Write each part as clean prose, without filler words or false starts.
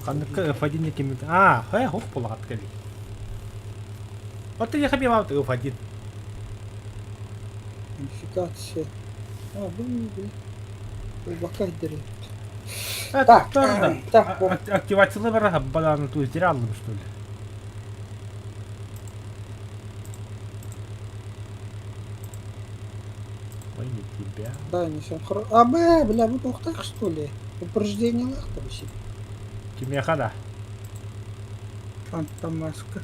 Ханныкка F1 кимит? А, хэ, хух булаҕат кэлий. Оттон я хабиваут F1. Модификация. А, бу Убака дерет. Так, так, Активациялы бара баланы ту зря алдым, что ли? Ой, не тебя. Да, не все хорошо. А, б, бля, вы тухтах, что ли? Упреждение лахта вообще. Кимиэхэ да? Фантомаска.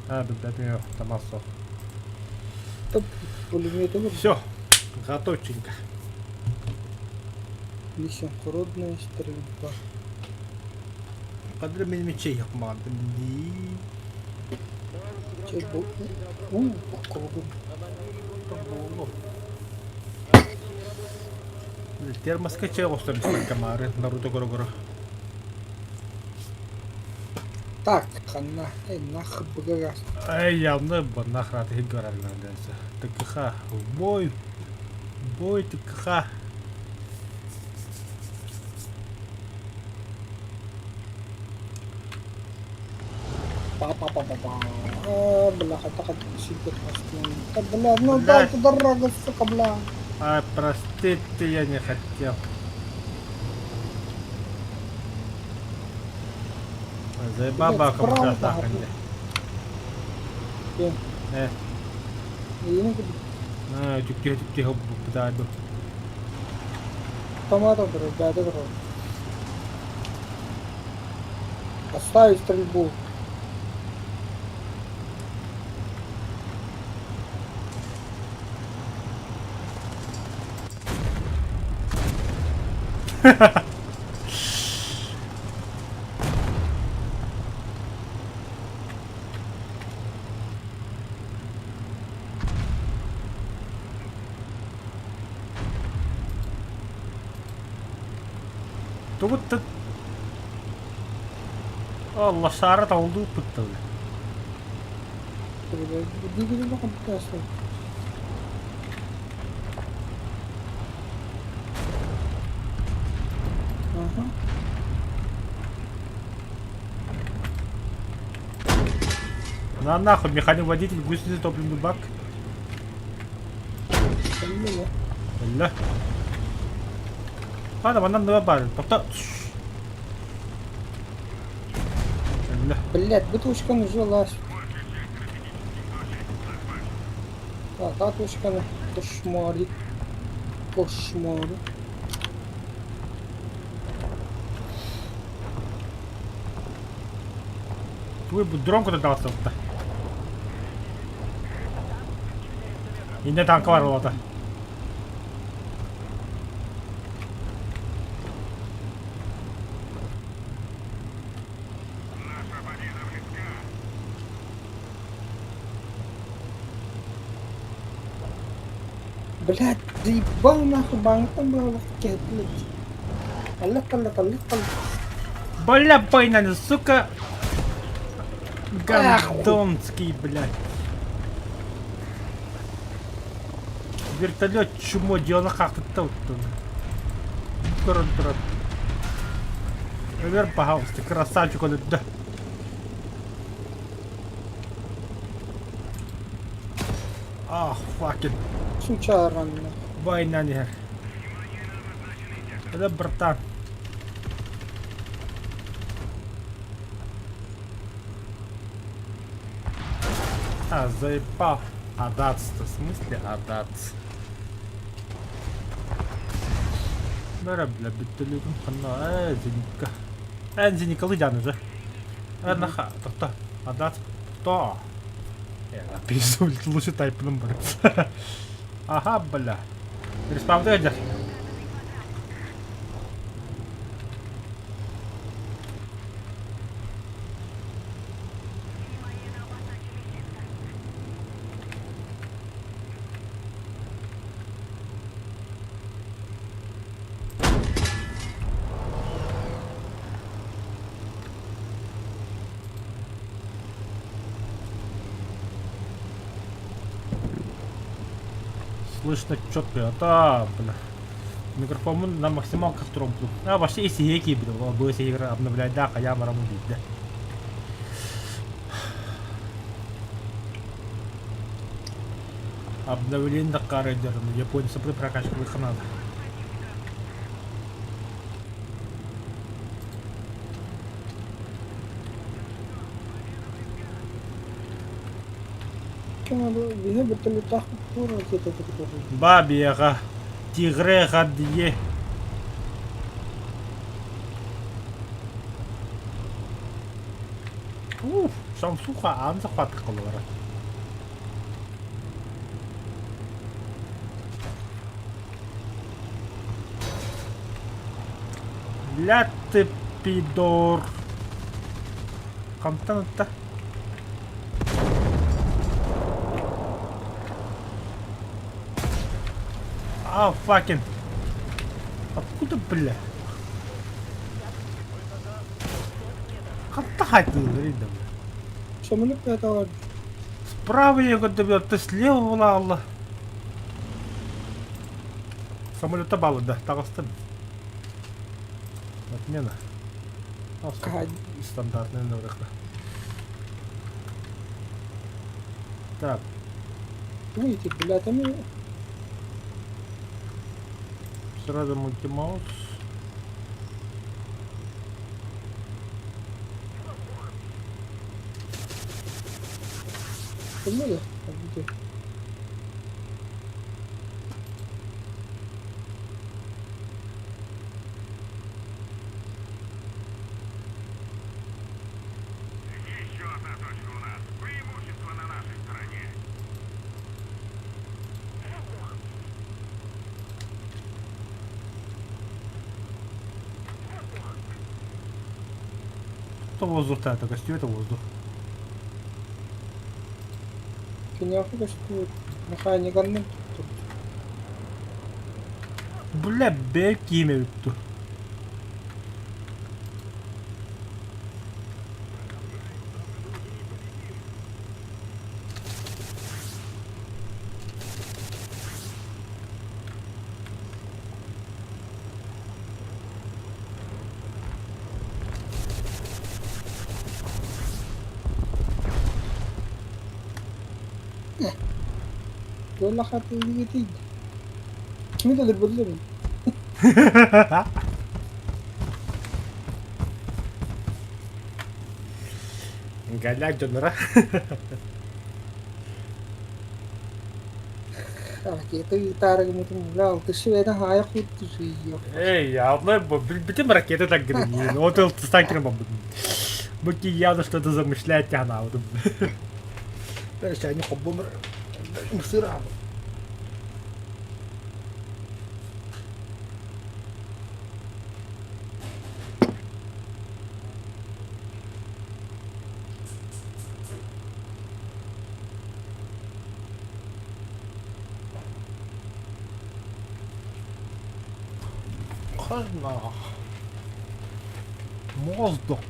А, билбэтим, тамас суох. Пулемет Все, готовченько. Несинхронная стрельба. Кадр мен мечей yapmadım. Че бу? У, кругом. Термоска чай оҕустар камары Наруто көрө-көрө. Так, ханна, эй, нах быгагас. Эй, явно нахраты хиггарарганденсе. ТКХ, в бой, в бой ТКХ. Па-па-па-па-па. А, бля, хата сидит Да, бля, ну дай ты дорога, сука, бля. А, простите, я не хотел. Заебаба справа, кому Э. Э. Э, Түктү түктү бутаду. Томатов, да, да, да. Оставить стрельбу. Тугут Allah саара таулду ыппыттар. Ага. На нахуй, механик водитель, гусеницы, топливный бак. Бля. Ладно, манан два бар. Тохто. Бля. Блять, бутылочка жилась. Так, татушканы кошмари. Кошмари. Твой дрон куда дался да. Инде танка бар олата. Блять, заебал нахуй, банком был, блять. Аллах, аллах, аллах, аллах. Бля, байнан, сука. Гандонский, блядь. Вертолет чмо дело как-то тут. Көрөн турар. Өлөр пожалуйста, красавчик он да. Ах, fucking. Сучара нахуй. Война не. Это братан. А, заебал. Адац-то, в смысле адац? Бара, бля, бүттүлүгүм ханна, э, зенитка. Э, зеникалы дян уже. Э, наха, тохто, адац, то. Э, пизду, лучше тайпным бар. Ага, бля. Респаунты эдер. Слышно четко, а бля. Микрофоммун на максималках туруорбутум. А вообще ис-иһиэ киирбитим. Ол бу ис-иһигэр обновляйдаах хайаан бараммын биирдэ. Обновление даккаарайдарын японцы прокачкалыахха наада. Бабияҕа, Тигреҕа дии. Уф, Шамсуха аан захватка кололара. Бля ты пидор. Хантан ытта? А, fucking. Откуда, бля? Ханта хайтылыр да, бля. Самолет это Справа я говорю, ты слева была, Алла. Самолета баллы, да, таҕыстым. Отмена. Стандартный нырықта. Так. Выйти, бля, там Сразу мультимаус. Кому Еще одна точка у нас. Преимущество на нашей стороне. Это воздух-то, это костюм, это воздух. Киниэхэ көстүбүт механиканнан туттубут. Бля, бэйэ киим эбит дуу. Туолла хатыылыгытый Кими да өлөрбөтүлэр Голяк дьонноро. Ракета ыытаары гыммытым бля алтышы бэйэтин хаайа куттусуйуох. Эй, я билбитим ракета так гренин. Вот ыл тыстан бабын. Бу явно что-то замышляет тяна. Дальше они хоббумер. Сыра. Хана. Моздок.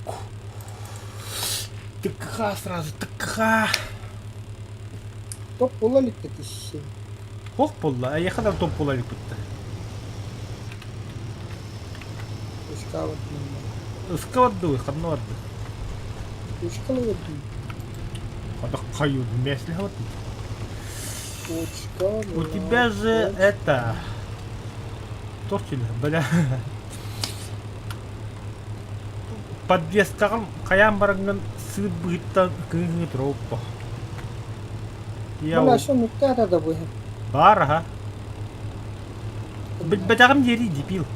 ТКХ сразу, ТКХ. Топ буола илик тиссин. Хох буолла, эйиэхэ да топ буола илик бытта. Ускаабыт Ыска бардыбы, ханна барды? Ускалыгы дуу. Хата хаю, вместе вот. Точка У тебя же это... Торчили, бля. Подвескаҕын хайаан бараҥҥын сыыр быһыттан кыыһыҥы туруоппа. Бля, что нуктата да быһа. Баар аха. Билбэтэҕим диэри дебил.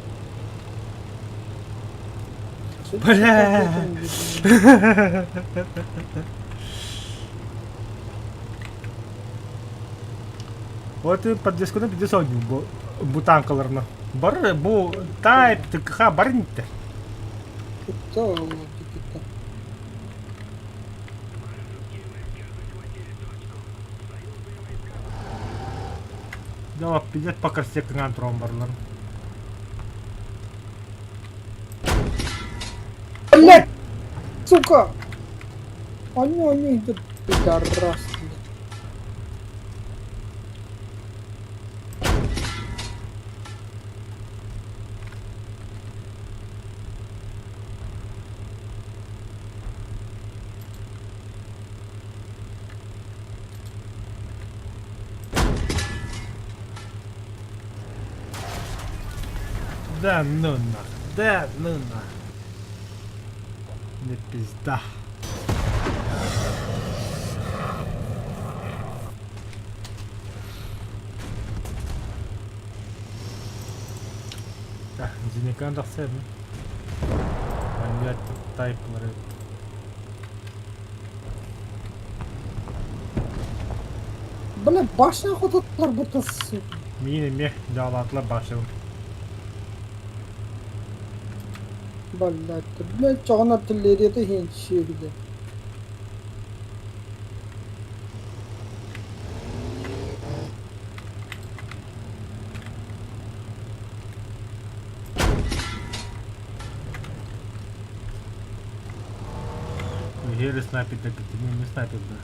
Бля. Вот и подвесканы биде соонньуу бу бу танкаларына. Бары бу тайп ТКХ бары ниттэр. Кытта ол кытта. Да, пиздец по красекаҥаан туран барлар. Блядь! Сука! Они, они идут, пидорас. Да ну нах, да ну нах. Не пизда. Зинекан тахсыа эбит. Манньыат тайплары. Бля, башня хотуттар бутас. Миин эмиэ дьаалаатылар башнябын. Блядь, блядь, чоҕун артиллерията иһин сүөһүлэ. Егер снайперда не снайперда.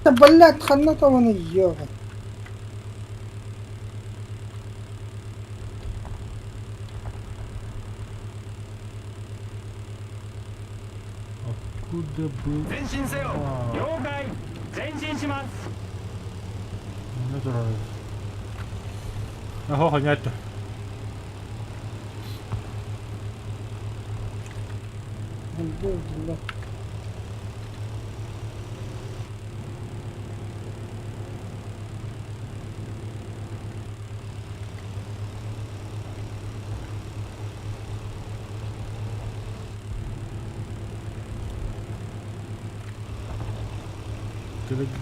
Да, блядь, ханна того ёга. Откуда был... 前進せよあー了解前進します Ну, здорово. Ого, понятно. Бля.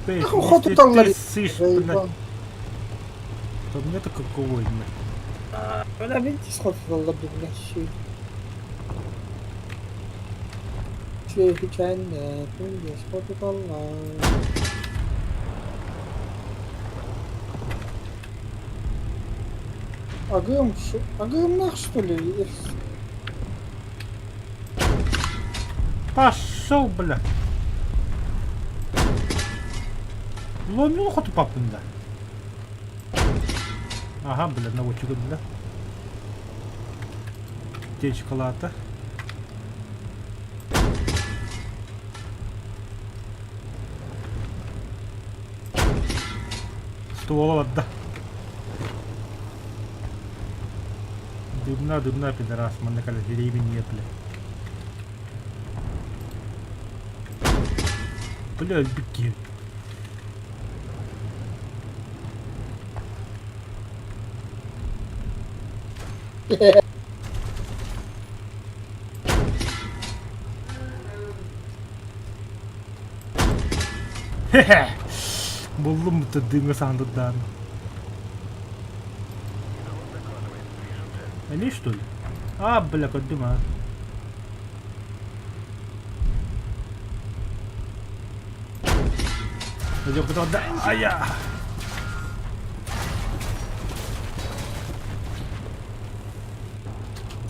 Ты Нахуй хотуталлар. Ты сышь, блядь. Там нету какого имя. Бля, видите, хотуталлар, бля, щи. Сүөһү чайын хотуталлар. Агым, агым нах, что ли? Пошел, бля. Ломил хоть папын, да. Ага, бля, наводчик, бля. Течкалата. Ствола да. Дымна, дымна, пидорас, манна времени нет, бля. Бля, беги. Хе-хе. Буллум бутта дымы сандырдан. Они что ли? А, бля, как дыма. Идем куда да. А я.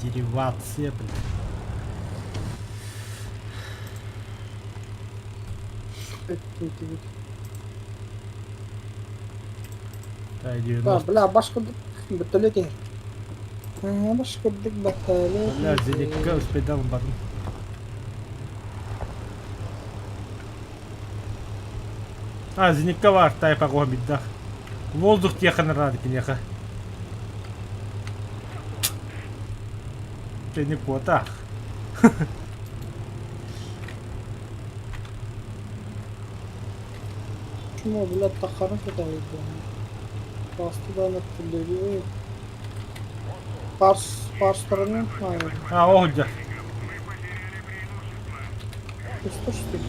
Деривация, бля. Да, Да, 90. бля, башка бөтөлөт. Башка бөтөлөт. Бля, зеникка успейдан бардым. А, зеникка бар, тайпа биддах. Воздух техан рады кинеха. Ты не квотах. Чмо, бля, тахарын куда Басты артиллерия. Парс, парс стороны. А, огодя. Что что ли?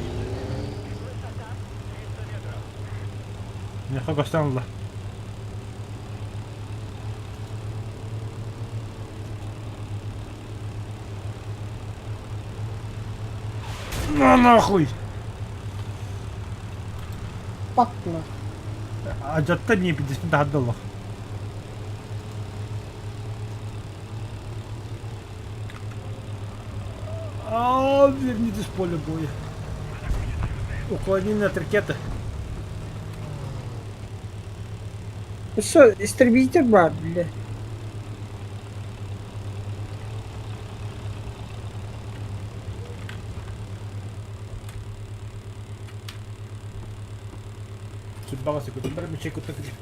Не хагастанла. На нахуй! Пакна. А жатта не пидесин тахадаллах. А, вернитесь с поля боя. Уклонение от ракеты. Что, истребитель бар, бля. Баҕас күтүм бары мүччэй куттан кэлэр.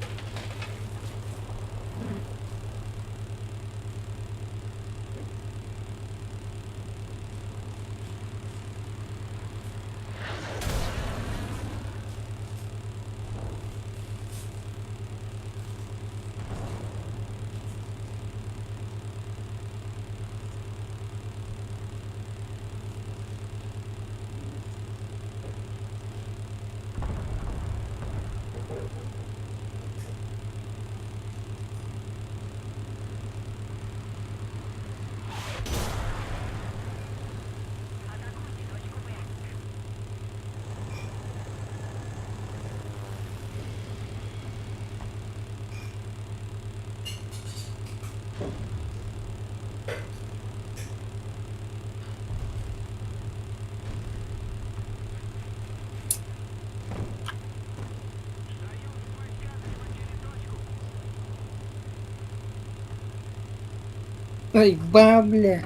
Ай, бабля.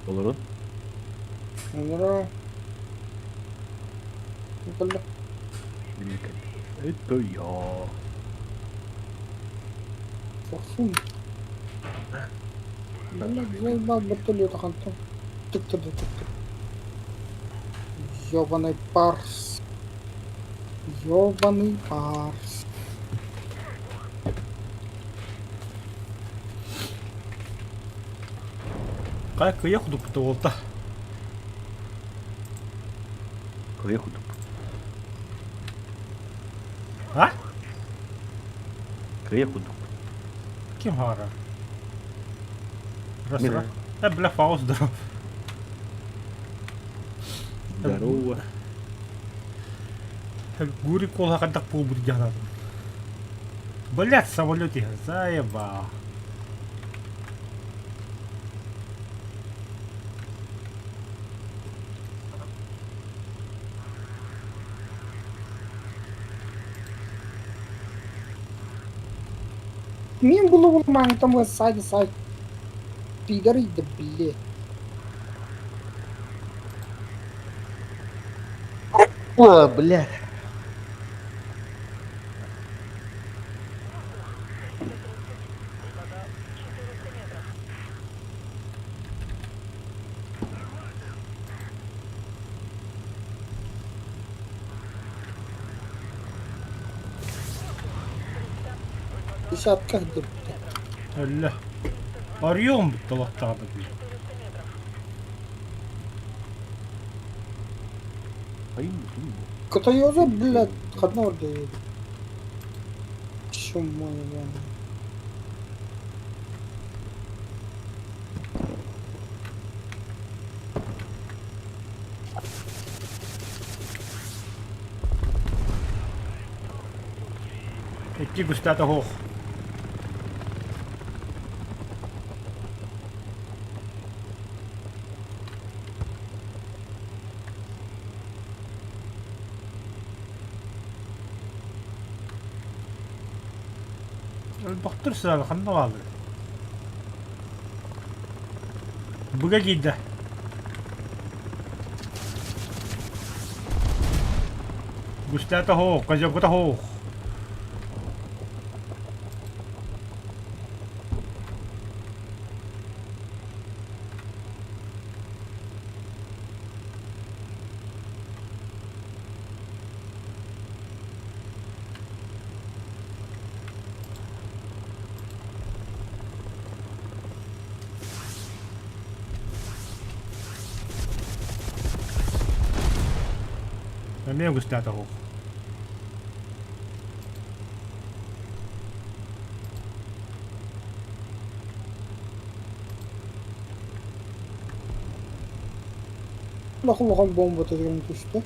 Олорун. Здорово. Бля. Это я. Сохсун. Бля, заебал вертолет хантон. Тук-тук-тук-тук. Ёбаный парс. Ёбаный парс. Хайа кыйа кудуппута уолта. Кыйа кудуп. А? Кыйа кудуп. Ким хаара? Раз, раз. Э, бля, Фауст, здоров. Здорово. Гурик куолаһа хайдах буолбут дьаһанатын. Блядь, самолет иһэр, заебал. Мин булу-булумаҥ там сзади сай. Пидоры да блядь. О, блядь. Десятка где-то. Өллө. Орион бүттэ олохтообут дии. Кытайоза, блядь, ханна ордейdi? Чума ебаная. Икки густата суох. Өлбөхтөр сыалы ханна бааллар? Быга киирдэ. Густата суох, козёркута суох. Эмиэ үгүстээтэ суох. Улахан бомба түһэн түстэ.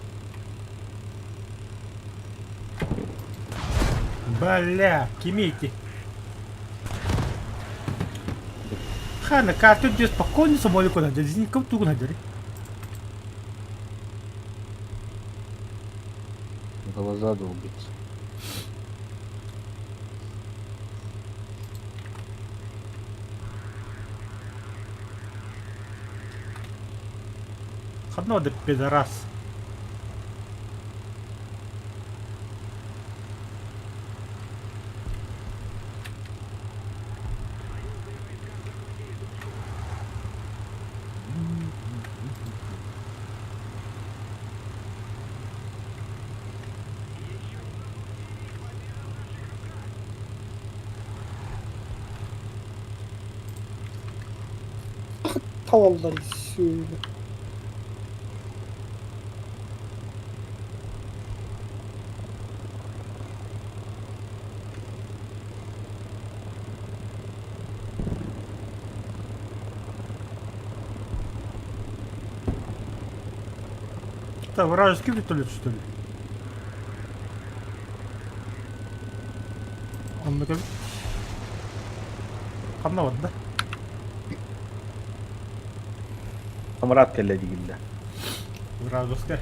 Бля, кими ити? Хана, карта дьэ спокойно самоликон дьэ, зиников тугун хадьары. Глаза долбится. Ханна да пидорас. Tavallar сүөһү. Это вражеский вертолет, что ли? Оннук эбит. Ханна барда? Амрат кэллэ дииллэр. Вражеская.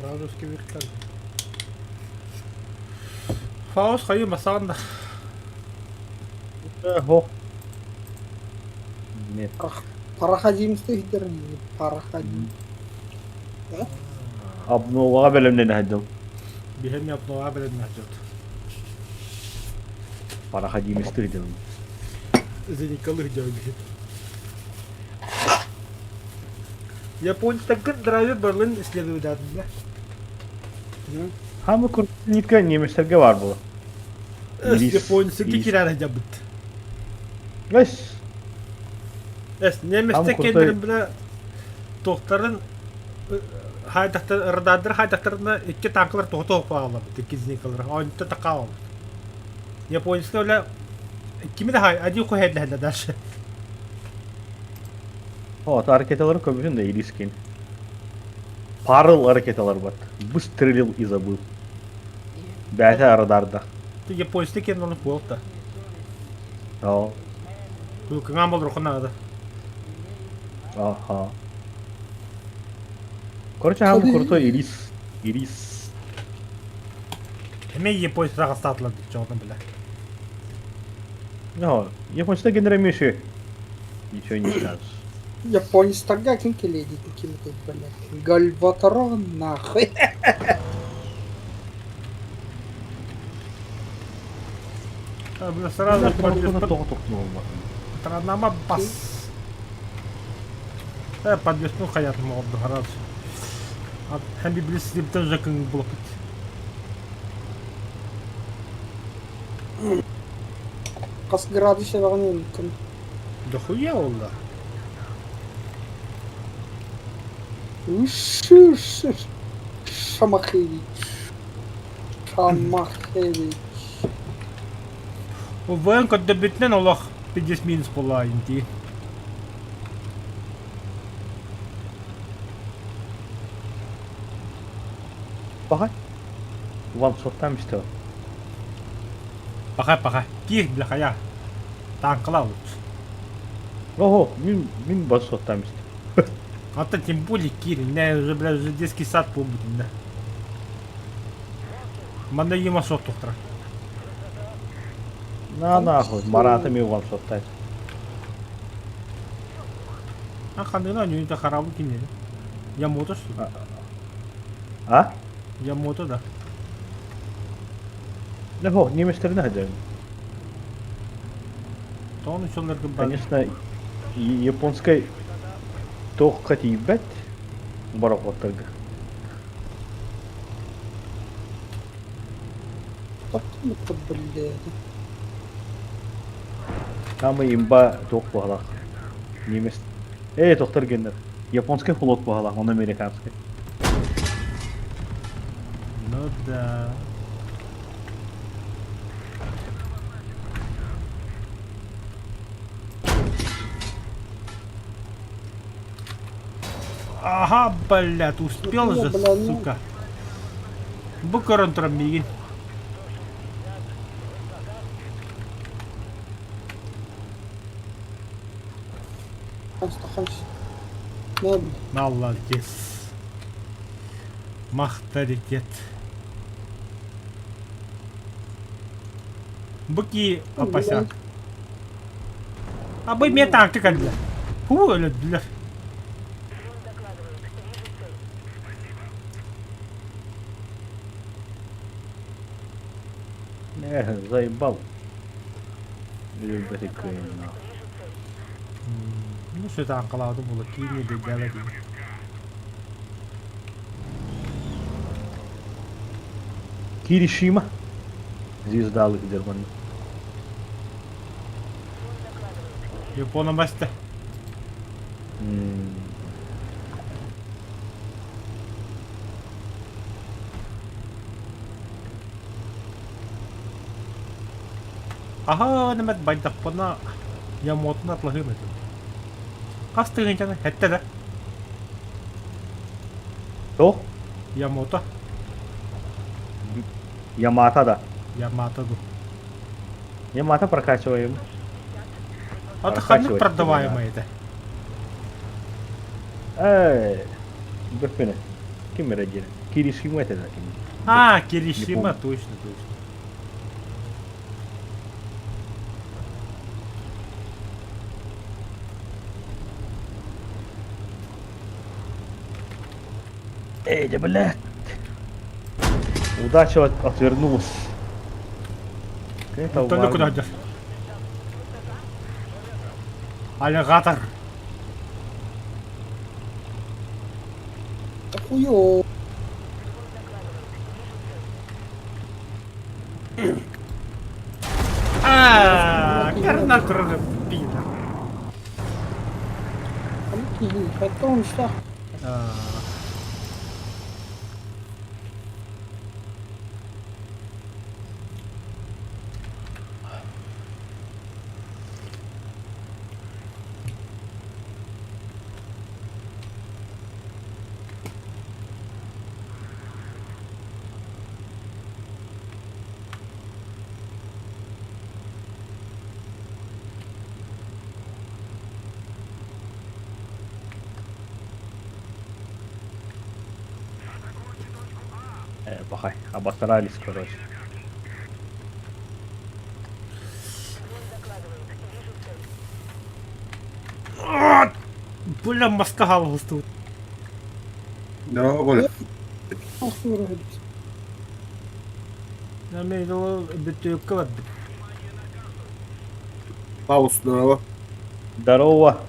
Вражеский вертолет. Фаус хайы масаан да. Хо. Нет. Парахадимсты иһдэр парахадим. Обноваҕа бэлэмнэнэ сылдьабын. Биһэми обноваҕа бэлэмнэнэ сылдьабыт. Парахадимистыы сылдьабын. Зеникалы сылдьабын биһи. Японецтарга драйвер барлын исследователь. Хамы куртнитка немецтерге бар була. Японецтерге кирара жабыт. Эс. Эс, немецтер кендерин биле тохтарын хайдахтар радардар хайдахтарына икки танкалар тоҕо паалабыт икки зеникалар онто такаалабыт. Японецтар эле кими да хай один хуһэдлэһэллэ дальше. О, ракеталары көбүсүн да ирискин. Парыл ракеталар бат. Выстрелил и забыл. Бэйэтэ радарда. Японецтар кенин оны буолта. О. Кыҥаан болор надо. Ага. Короче, самый крутой ирис. Ирис. Эмиэ японецтар астаатылар дьоҕутун бile. No, японецтар генерамиши. Ничего не скажешь. Японецтарга ким кэлиэ диэтин ким этэй блядь. Гальватрон нахуй. Сразу Транама бас. Подвесну хаятым oldu herhalde. Hem bir bilisi bir jakın bulup. Хас градус эбэҕин кым Да хуя олла. Үш Шамахевич. Шамахевич. ВН көрдөрбүтүнэн олох пиздец минус буоллаҕын дии. Пахай. Вам соттам истэ. Пахай пахай. Киир бile хайа. Танкалаа лучше. Ого, мин мин бас соттам истэ. А то тем более киир, не уже бля уже детский сад буолбут да. Манна има суох тухтара. На нахуй, Марата ми вам соттать. А ханына не это харабы кинели. Ямото что ли? А? Ямото да. Не, немецтерин хадьям. Тону чолларгын бар. Конечно, японскай туохха тиийбэт борохуоттарга. Это, блядь. Самый имба туох баһалаах. Немец. Ээ, тохтор геннер. Японскай флот баһалаах, он американскай. Ну да. Ага, блядь, успел же, сука. Бу көрөн туран миигин. Молодец. Махтаритет. Быки опасяк. А бы мне танки кэллэ. Фу, өлөрдүлэр. Эх, заебал. Өлөрбөтө кыайынна. Ну, все танкалаабытым буолла. Киини дэйдээбэт Киришима. Звездалык дерман. Япона баста. Аһаа, нэмэт байдахпына Ямуотун атлаһыым этим. Хас тыһыынчаны эттэ да? Туох? Ямото. Ямата да. Ямато ду. Ямата прокачиваем. А ты ханнык продаваемый это? Э, бэппинэ. Ким эрэ диэн. Киришима этэ да ким. А, Киришима, точно, точно. Эй, да блядь. Удача отвернулась. Это Только куда идешь? Аллигатор. Хуё. А, карнатор пидор. Потом что? Э, пахай, обосрались, короче. Бля, маска халҕыстыбыт. Здорово, Коля. Бүттүөккэ барбыт. Паус, здорово. Здорово.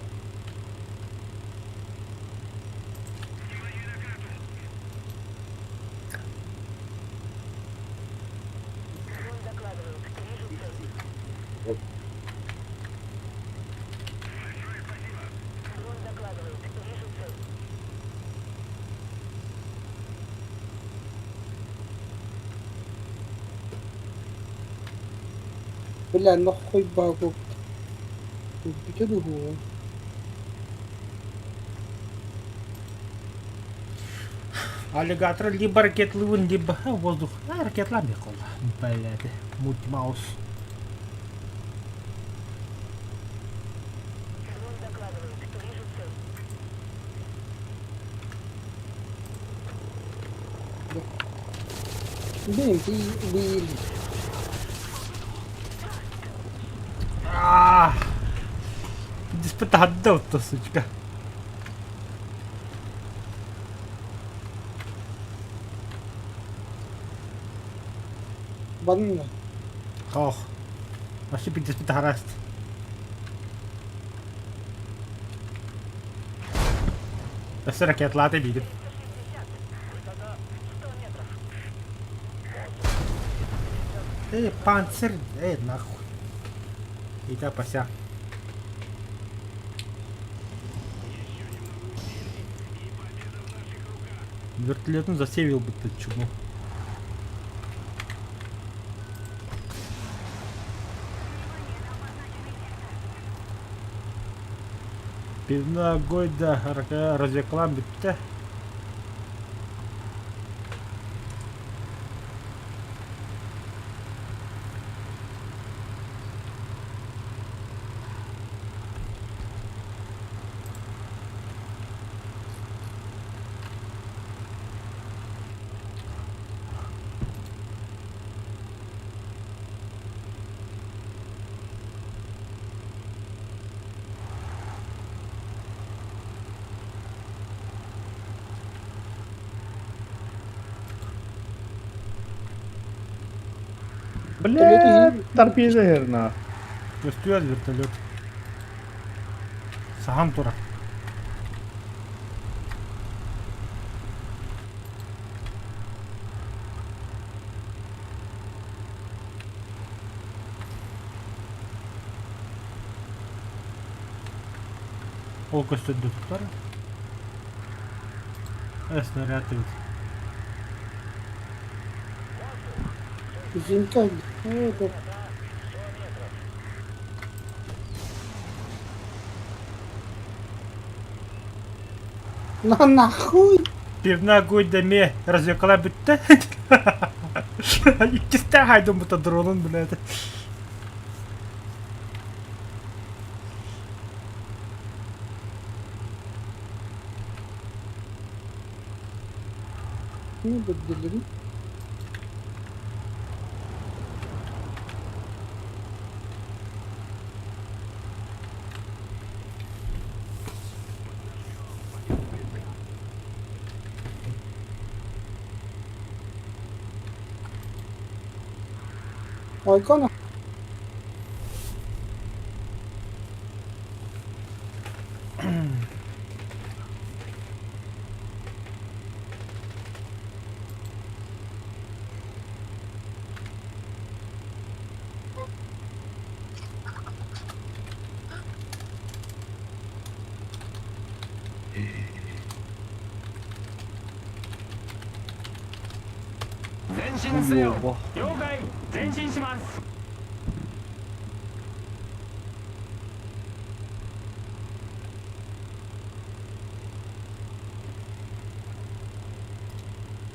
Бля, нахуй багу. Бүтэ дуһу. Аллигатор либо ракетлыбын, либо воздух. А, ракетлам беколла. Блядь, муть маус. Блин, ты были. А, Диспетадда сучка. Банна. Ох. Вообще пиздец Өссө ракетлааты биирим. Эй, панцирь, эй, нахуй. Иди пася. Вертолетом засевил бы ты чуму. Пивногой да развеклам бүттэ. Бля, торпеда херна. Көстүөр вертолет. Саһан турар. Ол көстөрдө туттар. Снаряд эбит. Зинка. Это На нахуй! Пивна гуйдаме развекала бүттэ. Иккистээх хайдым бута дронун блядь. Ne bildirim? Ойкона. Ёба.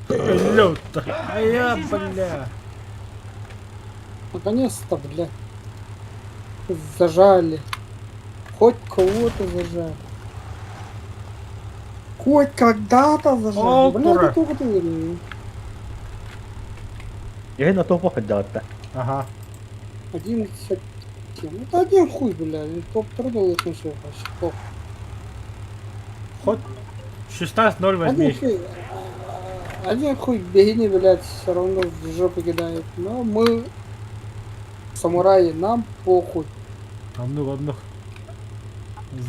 Өллө Айа, бля. Наконец-то, бля. Зажали. Хоть кого-то зажали. Хоть когда-то зажали. О, Бля, дура. это только ты. Я на топа ходил-то. Ага. 11 Это один хуй, бля. Топ трудно вообще. Топ. Хоть 16-0 возьми. Один хуй. Один хуй бегини, блядь, все равно в жопу кидает. Но мы самураи, нам похуй. Одну, одну.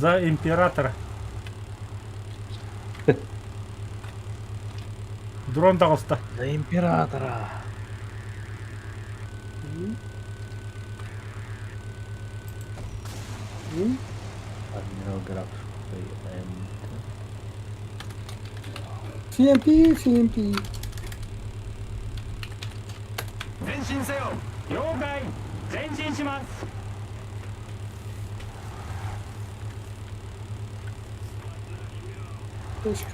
За императора. Дрон таҕыста. За императора. М? М? Адмирал Граф. CMP, CMP. Точка.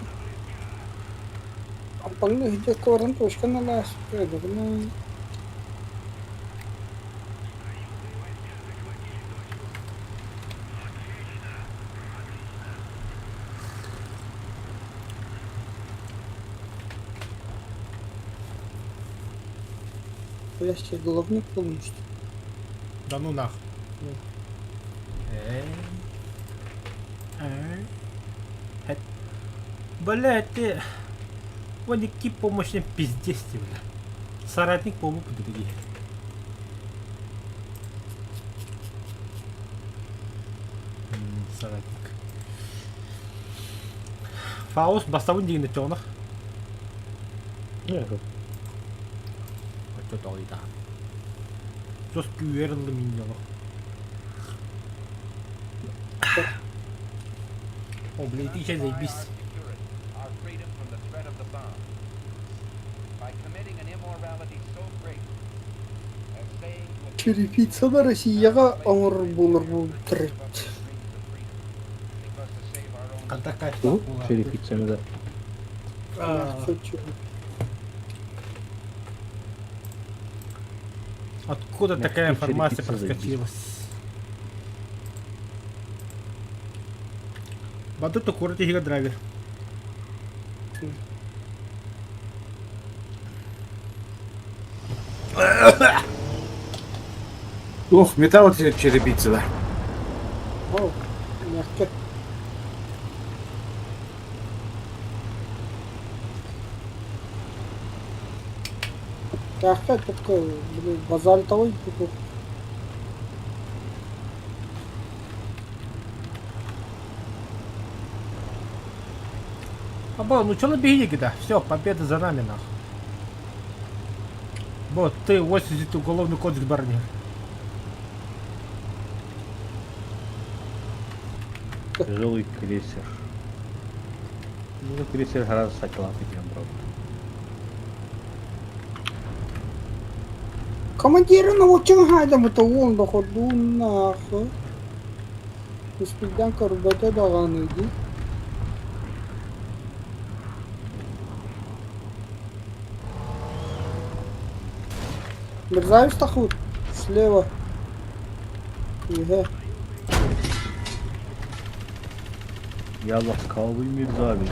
Аппаңны хидекорын точка налас. Я себе головник полностью. Да ну нах. Эй. Эй. Бля, ты... Вон икки помощник пиздец тебе, бля. Соратник помог другие. Соратник. Фаус бастабын дегенде чоҕунах. Оччо тоҕуйда. Жос күүэр ыллым миньолох. О, блин, ты сейчас заебись. Our freedom from the threat of the bomb by committing an immorality so great as saying to a Черепица да Россияға оңыр булыр бұл тірі. because to save our own Қанта кайф Черепицами, да. Откуда Мягкие такая информация черепицы заебись. проскочилась? Батута курити хига драйвер. Ох, металл черепица, да. О, мягкий. Кээххэ такой, блин, базальтовый такой. Або, ну чё беги, да? Все, победа за нами, нахуй. Вот, ты 80 уголовный кодекс барни. Тяжелый крейсер. Ну, крейсер гораздо сакалап идем, правда. Командир, ну вот чем хайдам это он доходу нахуй. Испигдан корбата даҕаны дии. Мерзавец тахут слева. Иһэ. Я ласкавый мерзавец.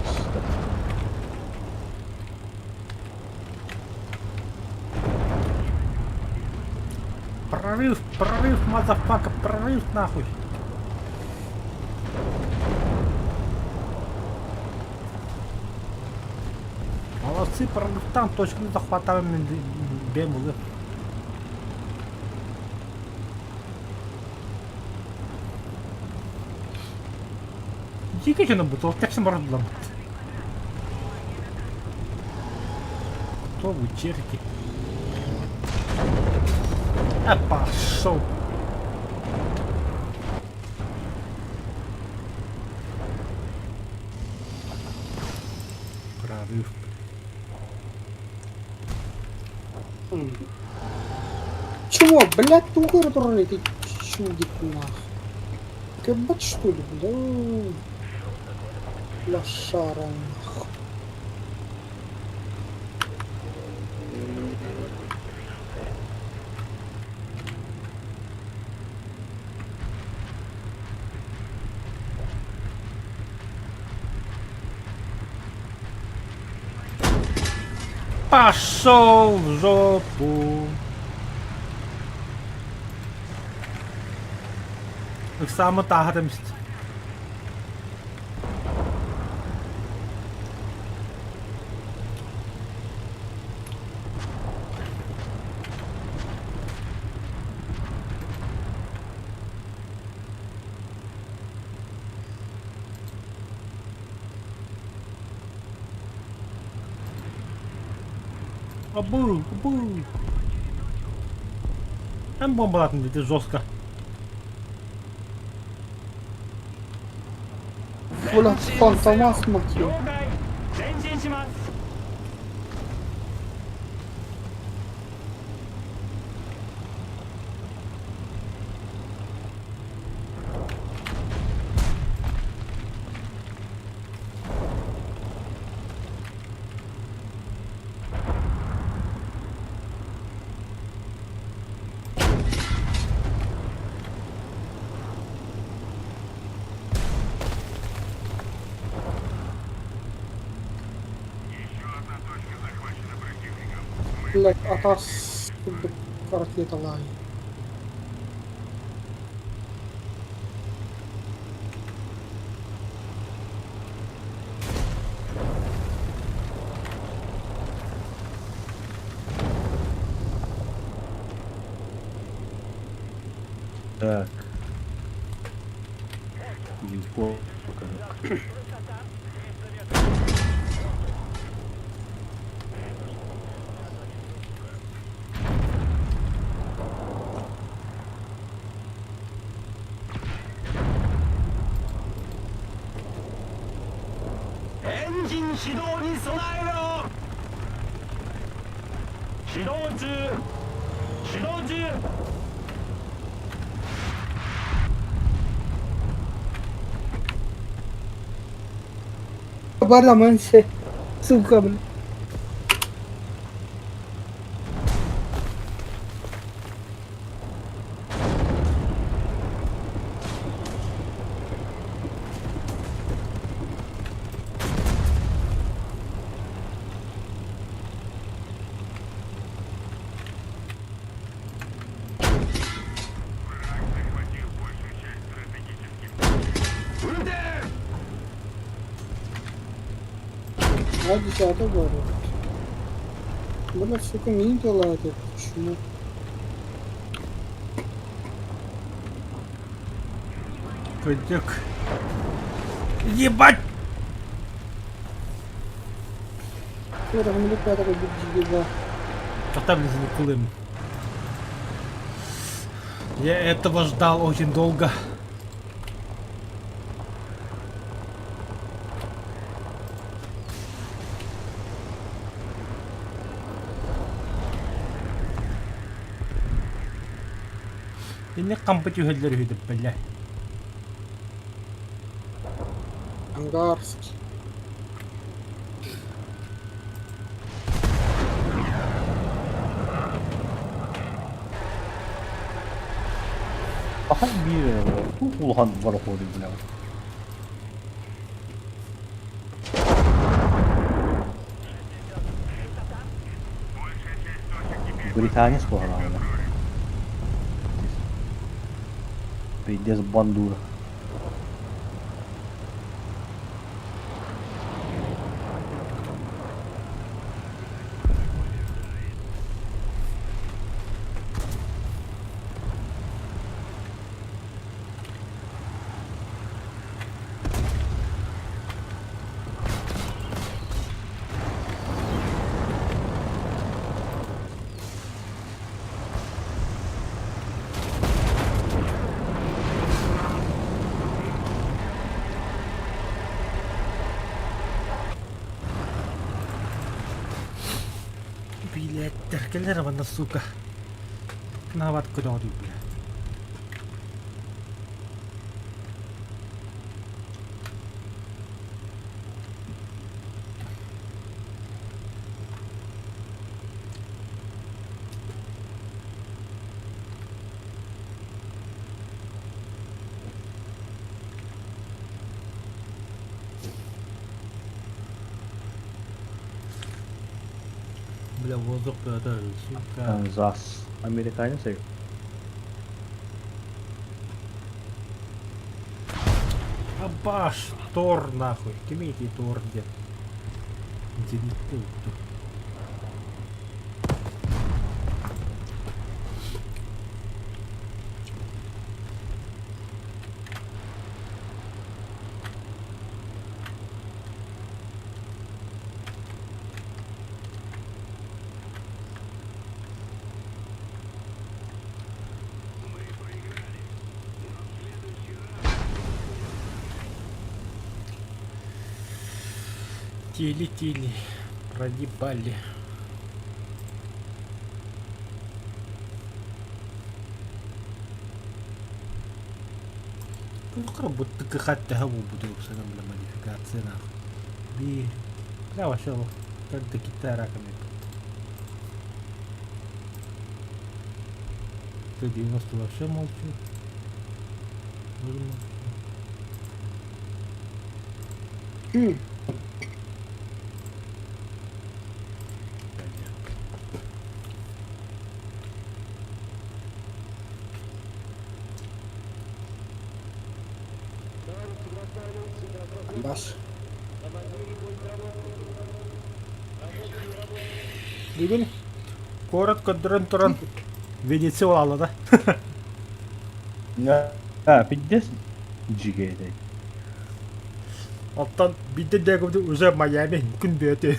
Прорыв, прорыв, motherfucker, прорыв нахуй. Молодцы, прорыв там, точку захватываем, бемулы. Дико же нам бутыл, так всем Кто вы, черти? А пошел. Прорыв. Чего, блядь, тугар турный, ты чудик нах. Кэбат что ли, бля? Лошара нах. Пошел в жопу. Ыксаамы тааһатым Абу, абу. Там бомба ладно, жестко. Бля, фантомас, мать его. Блядь, атас ракеталай. Так. Легко. Барамансе. Сука, блядь. На десятый город. Блядь, сука, мин делает это. Почему? Кырдьык. Ебать! Я этого ждал очень долго. Инник хампы түһэллэр үһү бля. Ангарский. Ахан биир эрэ буолар. Туох улахан борохуоду билэҕин? Британец буолаҕына. Пиздец бандура. Билеттер кэлэр манна сука. Нават көтөҕөр бля. Бля, воздух это, сука. Канзас. Американец эбит. Абаш, Тор нахуй. Кимий Тор диэн. Зенитте укту. Тили-тили, проебали. Будто хатта буду бля модификация нахуй. Би. Бля вообще как до Китая раками. Т-90 вообще молчу. Тоже молчу. Бас. Бүгүн Куорат көрдөрөн туран Венеция буолла да. А, пиздец. Дьигээтэй. Оттон биирдэ диэки уже Майами күн бүөтү.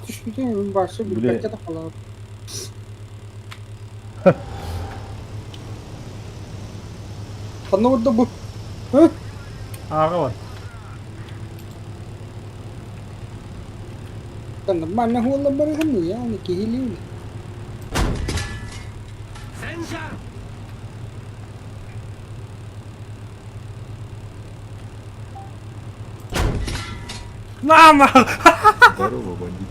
түспүтүн башы Бля. билбэккэ да хаалабыт. Ханна барда бу? Һы? Ааҕа бар. Нормально буолла барыһын яғни киһилиин. На на! Здорово, бандит.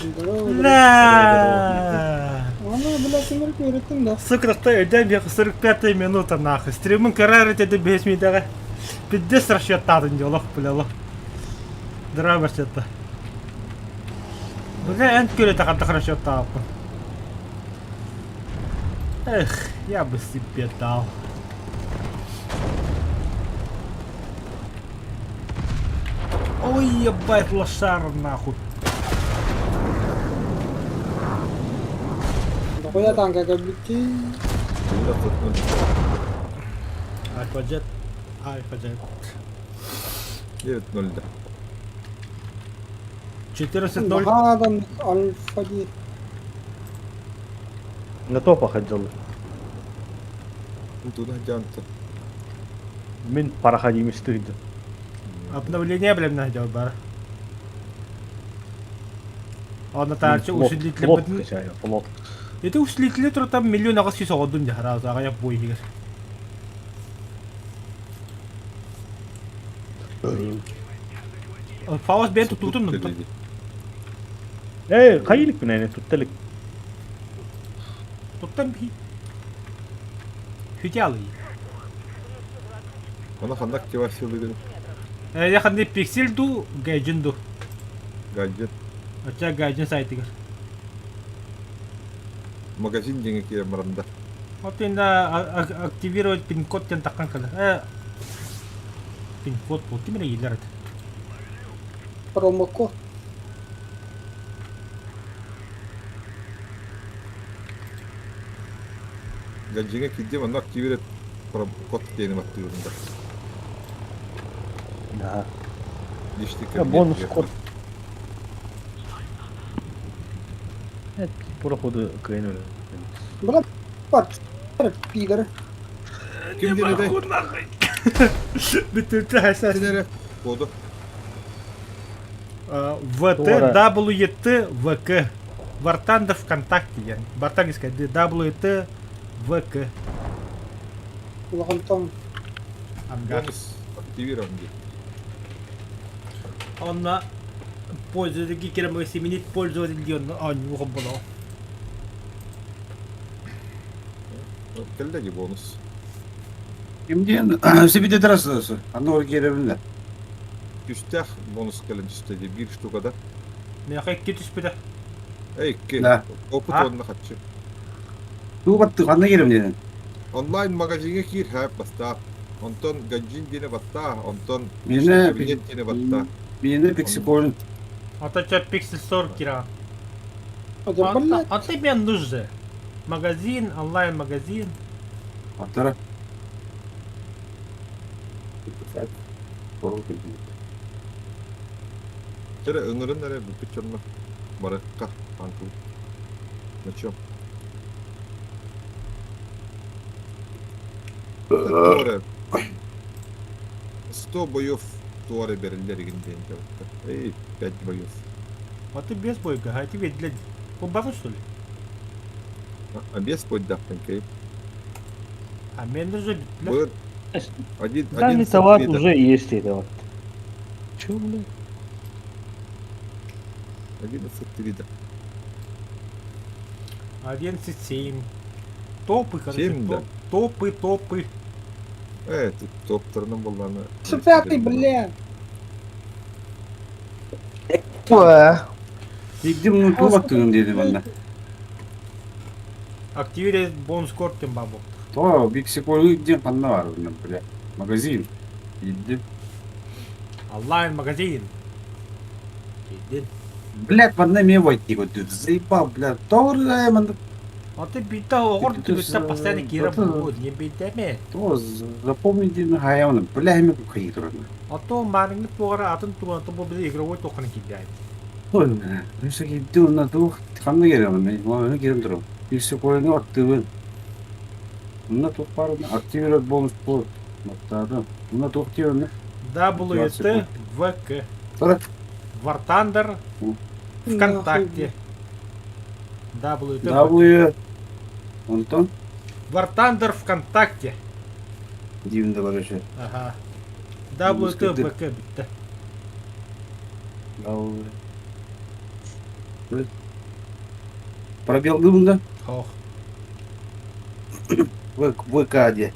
Здорово. Бля! Аны, блядь, симер көйрөттүм да. Сука, өйден бе 45 минута нахуй. Стримын карар етеді 5 минутаға. Пиздец расчеттадын жолох, бля, лох. Драйвер расчетта. Бля, эн көрі тақаттық расчеттаппын. Эх, я бы себе дал. Ой, ебать, лошара нахуй. Дохуя танка кэлбиттии. Альфа Джет. Альфа Джет. 9-0 да. 14-0. Наһаадан альфа дии. На топах отделы. Туда дянта. Мин проходимостых дьон. Обновление блин делал бар. Онно таачы усилитель Флот качаю, флот. Ити усилители там 1 800 000 оҕордум дьэ сразу аҕыйах бу иһигэр. Фаус бэйэн туттубутум нуттан. Ээ, хайылык мин тутталык. Туттан би. Хүтялый. Она ханна активация Э, я ханны пиксель ду, гайджин ду. Гаджет. Оча гайджин сайтыгар. Магазин деньги киирэн баранда. Вот инда активировать пин-код тен таккан кала. Э, пин-код бу ким эрэ иилэр этэ. Промокод. Гаджиҥа киирдим, онно активировать код диэни баттыырында. Да. Личный Я кабинет. бонус код. Это проходу кыйын Бля, бар, пидор. Ким диэн этэй? Бүтүртэ хасас. Ким эрэ? Коду. ВТ, WT, ВК. Вартанда ВКонтакте диэн. Бартан искать WT, ВК. Улахан Ангар. Бонус активирован диэн. Онно пользователь киирэн сменить пользователь диэн оонньуу болоо. Кэллэ дии бонус. Ким диэн сибите трассы, аны киирэбиннэр. Түстээх бонус кэлэн түстэ дии биир штукада. Миэхэ икки түспүтэ. Эй, икки. Да. Опыт А? уонна харчы. Туу баттык ханна киирэм диэн. Онлайн магазиҥҥа киир һэ бастаа. Онтон гаджин диэни баттаа, онтон Миэнэ кабинет диэни баттаа. миэнэ пиксиколин. Ото ча Pixel Store кира. Это, блядь, А ты мне нужен. Магазин, онлайн-магазин. Аттара. Чэрэ ыҥырын эрэ бүппүт дьонно барыкка танкыбыт. На чем? Туора 100 боев туора бэриллэр игин диэн дьабыттар. Эй, 5 боев. А ты без бойка, а тебе для... Кубану что ли? А без бойдахтан кей. А мне нужно для... Был один, Данный один товар сантиметр. уже есть это вот. Чё, блядь? 11 да. 11,7. Топы, короче, Семь, да. топы, топы. Тут топторным булланы. Пятый, блядь. Дигдим ну туу баттыгын диэди манна. Активировать бонус код тем бабок. То пиксиколин диэн ханна бар бля. Магазин. Иддим. Онлайн-магазин. Кидин. Блядь, манна эмиэ войти вот заебал, блядь. Тоҕо манна А ты бита оҕор Ты түбүстэ постоянно киирэ буолуо, не битэме. То запомни диэн хайавна, бля, эми кухай туран. А то марыңны тугара атын туган то бу биз игровой тоханы кидәй. Ой, өссө киирди онно туох ханна киирэбин, оны киирэн турабын. Пиксиколины аттыыбын. Онно туох баар активировать бонус код. Маттаатым. Онно туох диэн W Т В К. Тура. War Thunder ВКонтакте. W Т W Онтон War Thunder ВКонтакте. диибин да короче. Ага. W Т В К бүттэ. W. Пробел да? Хох. В ВК де.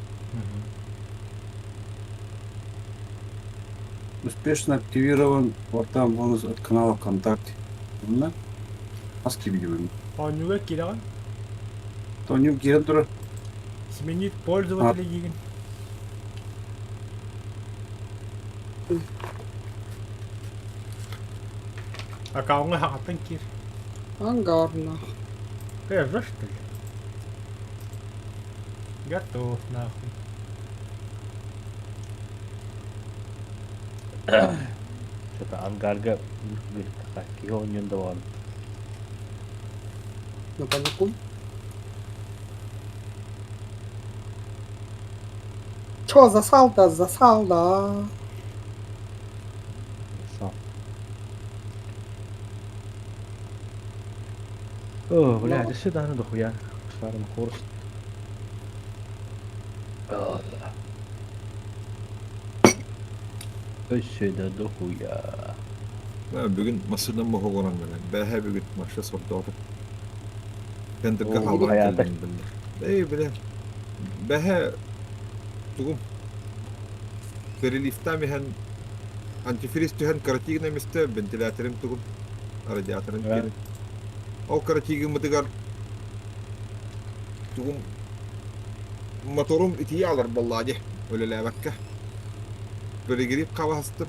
Успешно активирован портал бонус от канала ВКонтакте. Онно маски видео. Оонньууга киирэҕин. Тоню киирэн турар. Сменить пользователя диигин. Аккауҥҥа хаҕаттан киир. Ангар, нах. Ты ржешь, что ли? Готов, нахуй. Что-то ангарга киһи оонньуон да баҕарбыт. Ну паникуй. Чё, засал да, засал да. Сам. О, бля, это все даҕаны дохуя. Старым курс. Өссө да дохуя. Бүгүн массыынам моһуогуран гынан. Бэһэ бүгүн машина сордоото. Тендергэ Оо, хаалбат хайаата. кэллим биллэ. Эй, бile. Бэһэ тугум переливтаам иһэн антифриз түһэн кыратыгын эмистэ вентиляторым тугум радиаторын киирин. Ол кыратыгыммытыгар тугум моторум итии алар буоллаа дии үлэлээбэккэ. Перегрипп хабаһастым.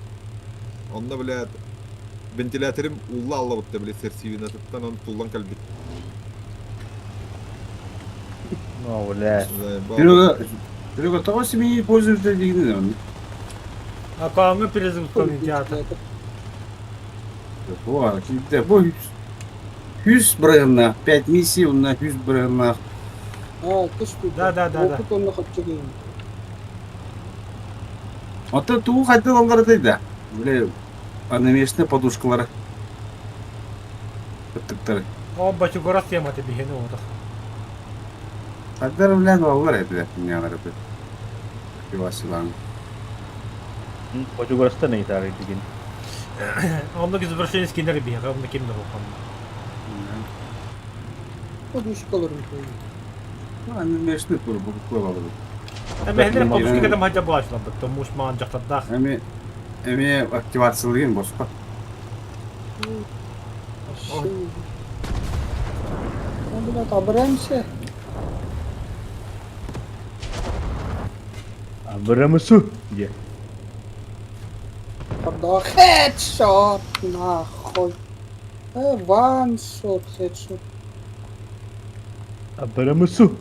Онно блядь вентиляторым уулла аллабытта били серсивинатыттан он туллан кэлбит. Ну, бля. Серега, Серега, того себе не пользуешься деньгами. А кааҥҥы перезагрузка театр. Бу 100 бырыһыннаах, 5 миссий уонна 100 бырыһыннаах. А, көстүү. Да, да, да, да. Опыт онно хапчыгын. Оттон тугу хайдах ылларытай да? Бile анимешный подушкалары. Кыттыктары. О, бачугурас темата биһини оҕотох. Хайдар билэн оллар этилэр кинигалары бит. Пивасилан. Бочугурастан ыйытаар дигин. Оннук извращенец кинилэр биһиэхэ, онно ким да суох. Подушкаларын koyuyor. Анимешный тур бу куолалыбыт. Эмэһилэр подушка кытам хадьа булаачыларбыт, муус маан дьахтардаах. Эми эми активациялыгын босхо. Ну, блядь, обремся. Абрамысу где? Когда хедшот, нахуй. Ваншот, хедшот. Абрамысу.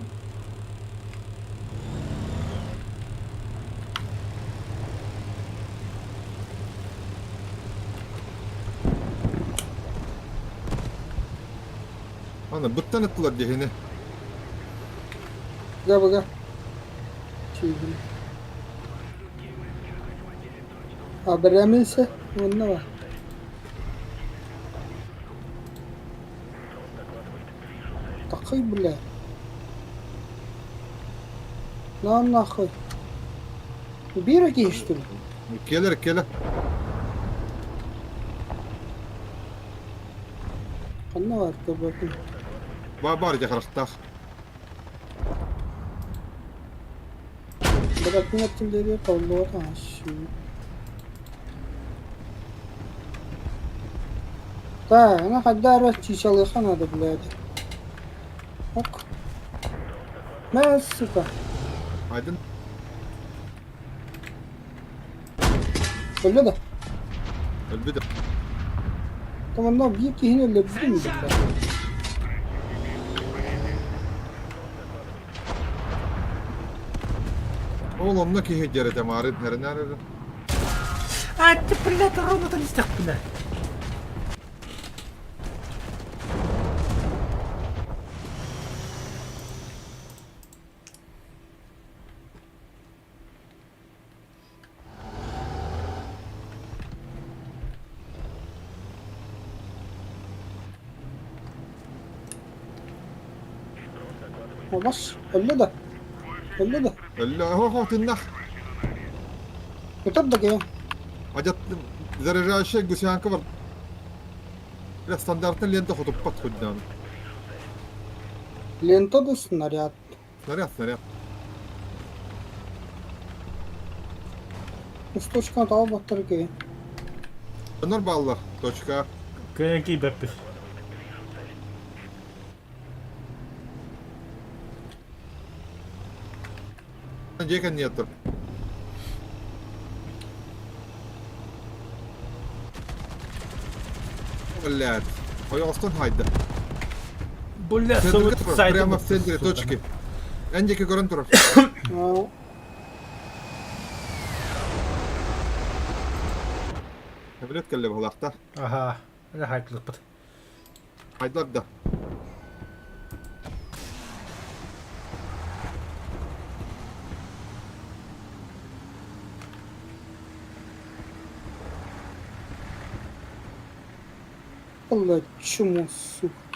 Аны быттан ыттылар диэхини. Га, бага. Чигин. Обремся. Вон давай. Такой, бля. На нахуй. Убей ракеты, что ли? Келер, келер. Ханна бар, көбөтүн. Бар бар дьэ харахтаах. Быракын артиллерия толлуот ашы. Так, она хайда эрэ чичалыха надо, блядь. Ок. Мэ, сука. Айдын Өллө да. өлбүт. Там онно биир киһини өлөрдүм, блядь. Ол онно киһи дьэрэтэ маарын эрэнээр эрэ. А, ты, блядь, ровно истэхпинэ. Олас, өллө да. Өллө да. Өллө оһох тыннах. Ытар да киһи. Адьат заряжающая гусянка бар. Бля, стандартный лента хотуппат хоть Лента да снаряд. Снаряд, снаряд. Усточканы таба баттар киһи. Донор баллар. Точка. Кыайан киирбэппит. Дьиэ кэнниэ тур. Блядь. Ойоҕостон хайда. Бля, Центрга тур, прямо в центре точки. Эн диэки көрөн турар. А, Эбилет кэллэ быһылаахта. Аха. Әле хайдылыкпыт. Хайдылар да. Бля, чмо, сука.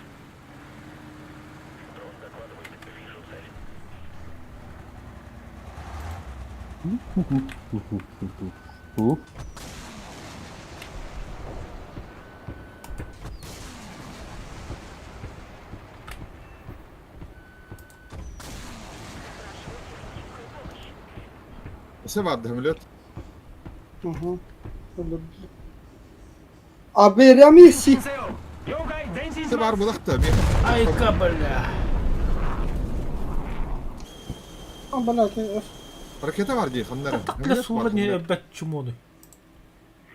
Өссө баар да Ага. А беремиси. Өссө баар булахта. Айка, бля. А, блядь, я- Ракета бар дии, ханнара. Так бля, сула не эбэт чмоны.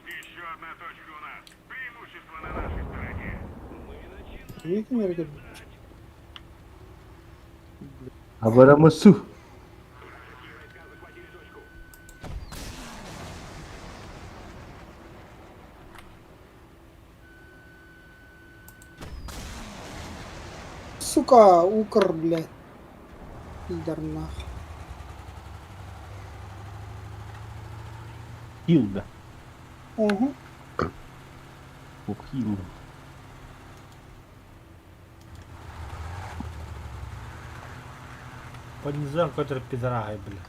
Еще одна точка у нас. Преимущество на нашей стороне. Видите, не ракета? Абарамасу. Сука, укр, блядь. Пидор нахуй. Хилда. Угу. Ох, Хилда. По низам какой-то пидорагой, бля.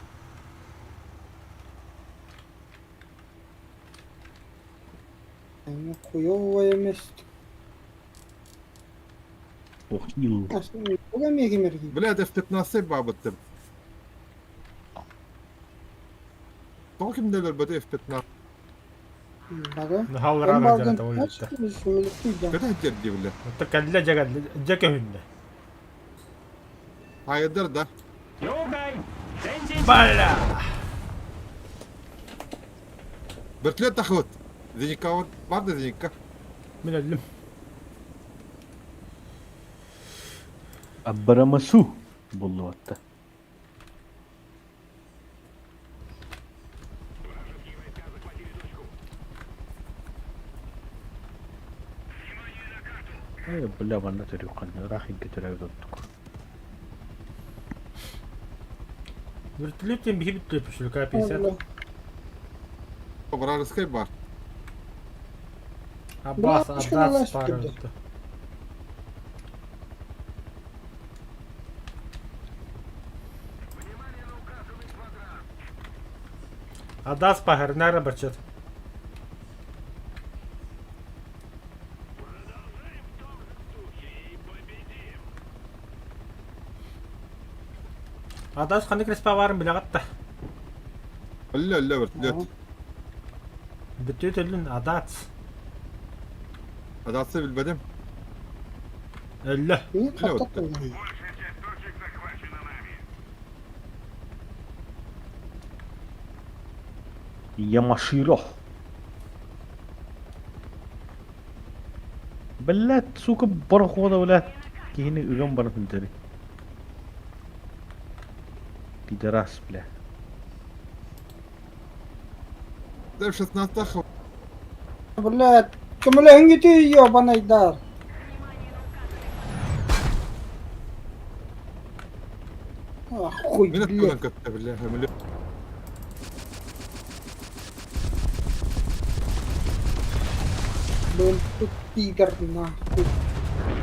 Ну, хуёвое место. Ох, Хилда. А, что, нихуя меги-мерги. Блядь, F-15 бабыттым. Тоҕо кимдэлэр бөтө F-15? Бага. Халларан дьарата олитта. Көтө дии бile. Отто кэллэ дьэ дьэ көһүннэ. Хайдар да. Бля! Вертолет тахыбыт. Зеникка бар да зеникка. Мин өллүм. Абарамасу. Буллуатта. Ай, бля, манна төрүккан рахин көтөрөбүт. Вертолет биһи бүттү пүшүлүка 50. Вражеский бар. Аббас, Бля, Аббас что пара. Адас пахарнара бачат. Адас ханнык респа барын билэҕит да. Өллө өллө вертолет. Бүттү өллүн Адац. Адатсы билбедим. Өллө. Не Бля, вот хатта Большая часть точек захвачена нами. Ямаширо. Блядь, сука, барахода, блядь. Кихини ыган бара сылдьары. Пидорас, бля. F-16 тахыбыт. Блядь, көмөлөһүҥҥүтүй ёбаный дар. А, хуй, Мин блядь. өттүнэн көттө бile. Өмүлү. Блин, тут пидор нахуй.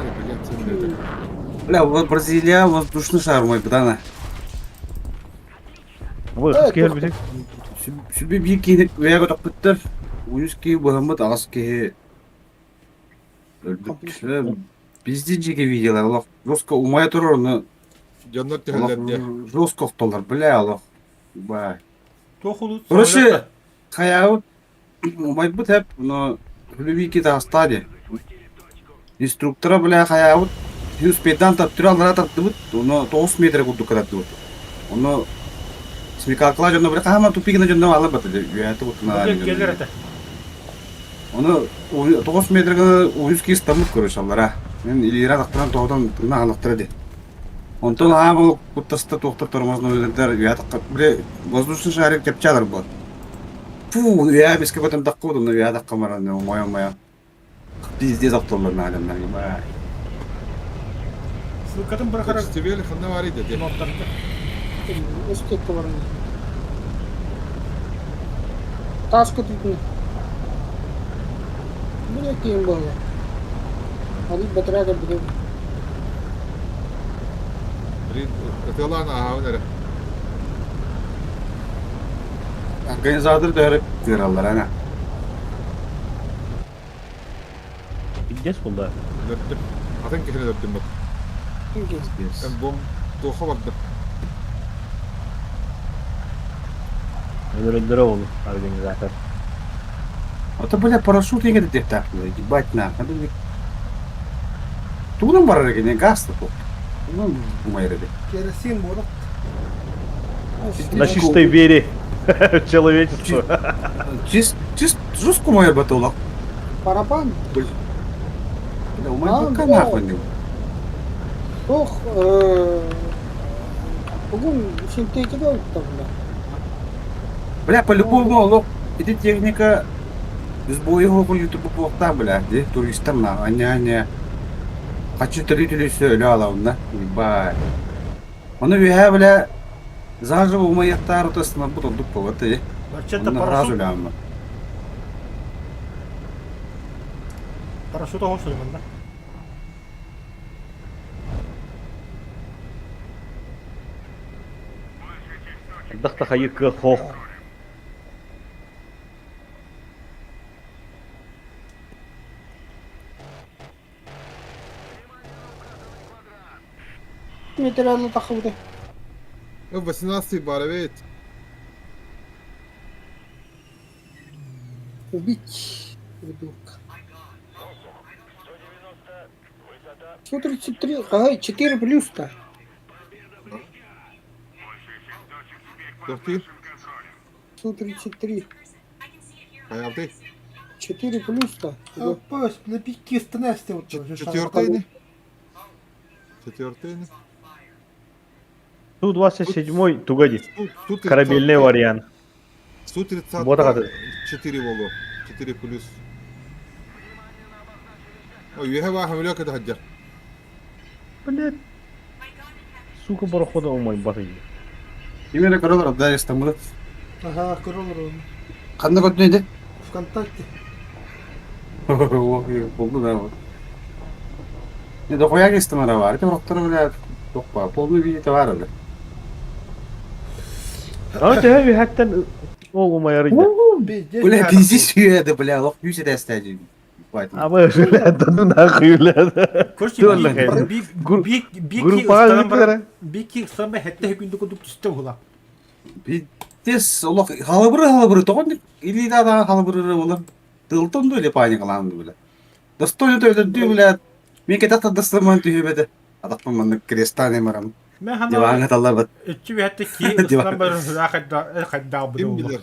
Ай, блядь, сен Бля, вот Бразилия воздушный шар мой, бдана. Ой, Э, хас киһи өлбүтүй? Сүбэ биир киһини үөһэ көтөхпүттэр. Уйус киһи быһаммыт аҕыс киһи өлбүт. Пиздец дьиэгэ видела, олох жестко умайа турар, ону Дьоннор олох түһэллэр диэ. жестко охтоллор, бля, олох. Бай. Туох улут Короче, хайаабыт умайбыт эп, но Хүлүбики таҕыстаа дии. Инструктора, бля, хайаабыт успейдан таптыры аллара тардыбыт, ону 9 метр курдук кытардыбыт. Ону смекалкалар дьонно, бля, хаама тупигина дьонно алабат, үөһэ кутуна. Келер этэ. Ону 9 метрга уйус киис таммыт короче аллара. Мен илиира тахтаран тоҕотон тына халахтара ди. Онтон аһаан ол куттаста туохтар тормознулардар үйэ бile воздушный шарик чэпчээтэр буол. Фу, үйэ бискэ көтөн тахха удумна үйэ тахха баран оҥойон-мойон пиздец охтоллор наадамнар бай. Ссылкатын бырахара Фестиваль ханна баарый деді? моддарга. Өстөккө баран. Таас көтүүтүнэ. Бу киин буолла. Али батараа кэлбитим. Блин, ытыалаан ааһабын эрэ. Организатор төһөрө тыыраллар ана. Пиздец булда. Өлөрдүм. Атын киһини өлөрдүм бу. Пиздец. Бом туохха барда? Өлөрөллөрө ол организатор. А то, бля, парашют егер диэхтээхпин, ебать нахуй. Тугунан барар экен, газ да Ну, умайар эбит. Керосин буолар. На чистой вере в человечество. Чис, чис, жестко умайар батылак. Барабан. Бля, умайбакка нахуй не. Туох, бүгүн синтетика ылта, бля. Бля, по-любому, олох, ити техника сбой хоҕу ютубу буохтаах, бля, ди туристар на, аня-аня. Хочу төлүү-төлүү өлө алабын да, ебать. Ону үөһээ, бля, заживо умайыахтаар утастымарбыт ордук буолар ти. Вообще-то Онно араас парашют. үлэҕим бар. Парашют оҕо суруйман да. Хайдах да хайыы кыах хоох. Материалы тахыбыты. 18 бар эбит. Убить придурка. 133, ай, 4 плюс-то. Тохтуур. 133. Хайалты. 4 плюс-то. Пусть на пике становится вот. Четвертый не? Четвертый не? Су-27 туга дии. Тут Корабельный вариант. 130 Буотаҕа 4 болу. 4 плюс. Ой, үөһэ баа хамлёка да хаддьар. Блядь. Сука парохода умайбат дии. Именно көрөлөр да Стамбулы. Ага, көрөлөр Ханна көрдүн иди? ВКонтакте. Булду да вот. Не дохуя кестим бар. Это роктор, бля, тохпа. Полный видео бар, бля. Аны төһө үһэттэн ол умайар иде. Бля, пиздец сүйеді, бля, лох күйсе дәстәді. Абы бля, да ну нахуй, бля. Короче, Группаға ыытылар. Бики самый хэтте күндү кудук түстэ була. Пиздец, олох халабыры халабыры тоҕон или да халабыры олар. Тылтон или паникалаан бля. Достойно төйдөдүү, бля. Мен кетак тадыстырман түһүбэдэ. Атақпын маннык крестан эмарам. Мен хана Диванга таллабат. үчү хэтте ки ыстан бар хадда хадда Ким буду. билэр?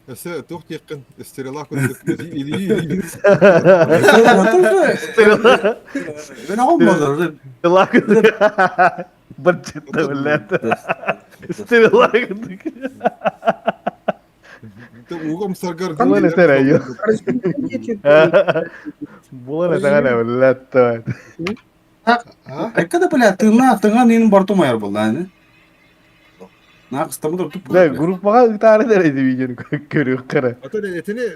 Өсө туох диэххин стрела курдук илии Мен оҕом болар. Стрела Барчетта, блядь. Стрела курдук. Угом саргар Булар этэр айо. Булар этэр блядь. Айка да, бля, тыҥа тыҥа нин бартумайар болла аны. Нақыстамы туп. Бля, группаға ытаары дәреді видеоны көрүк кара. Атын этини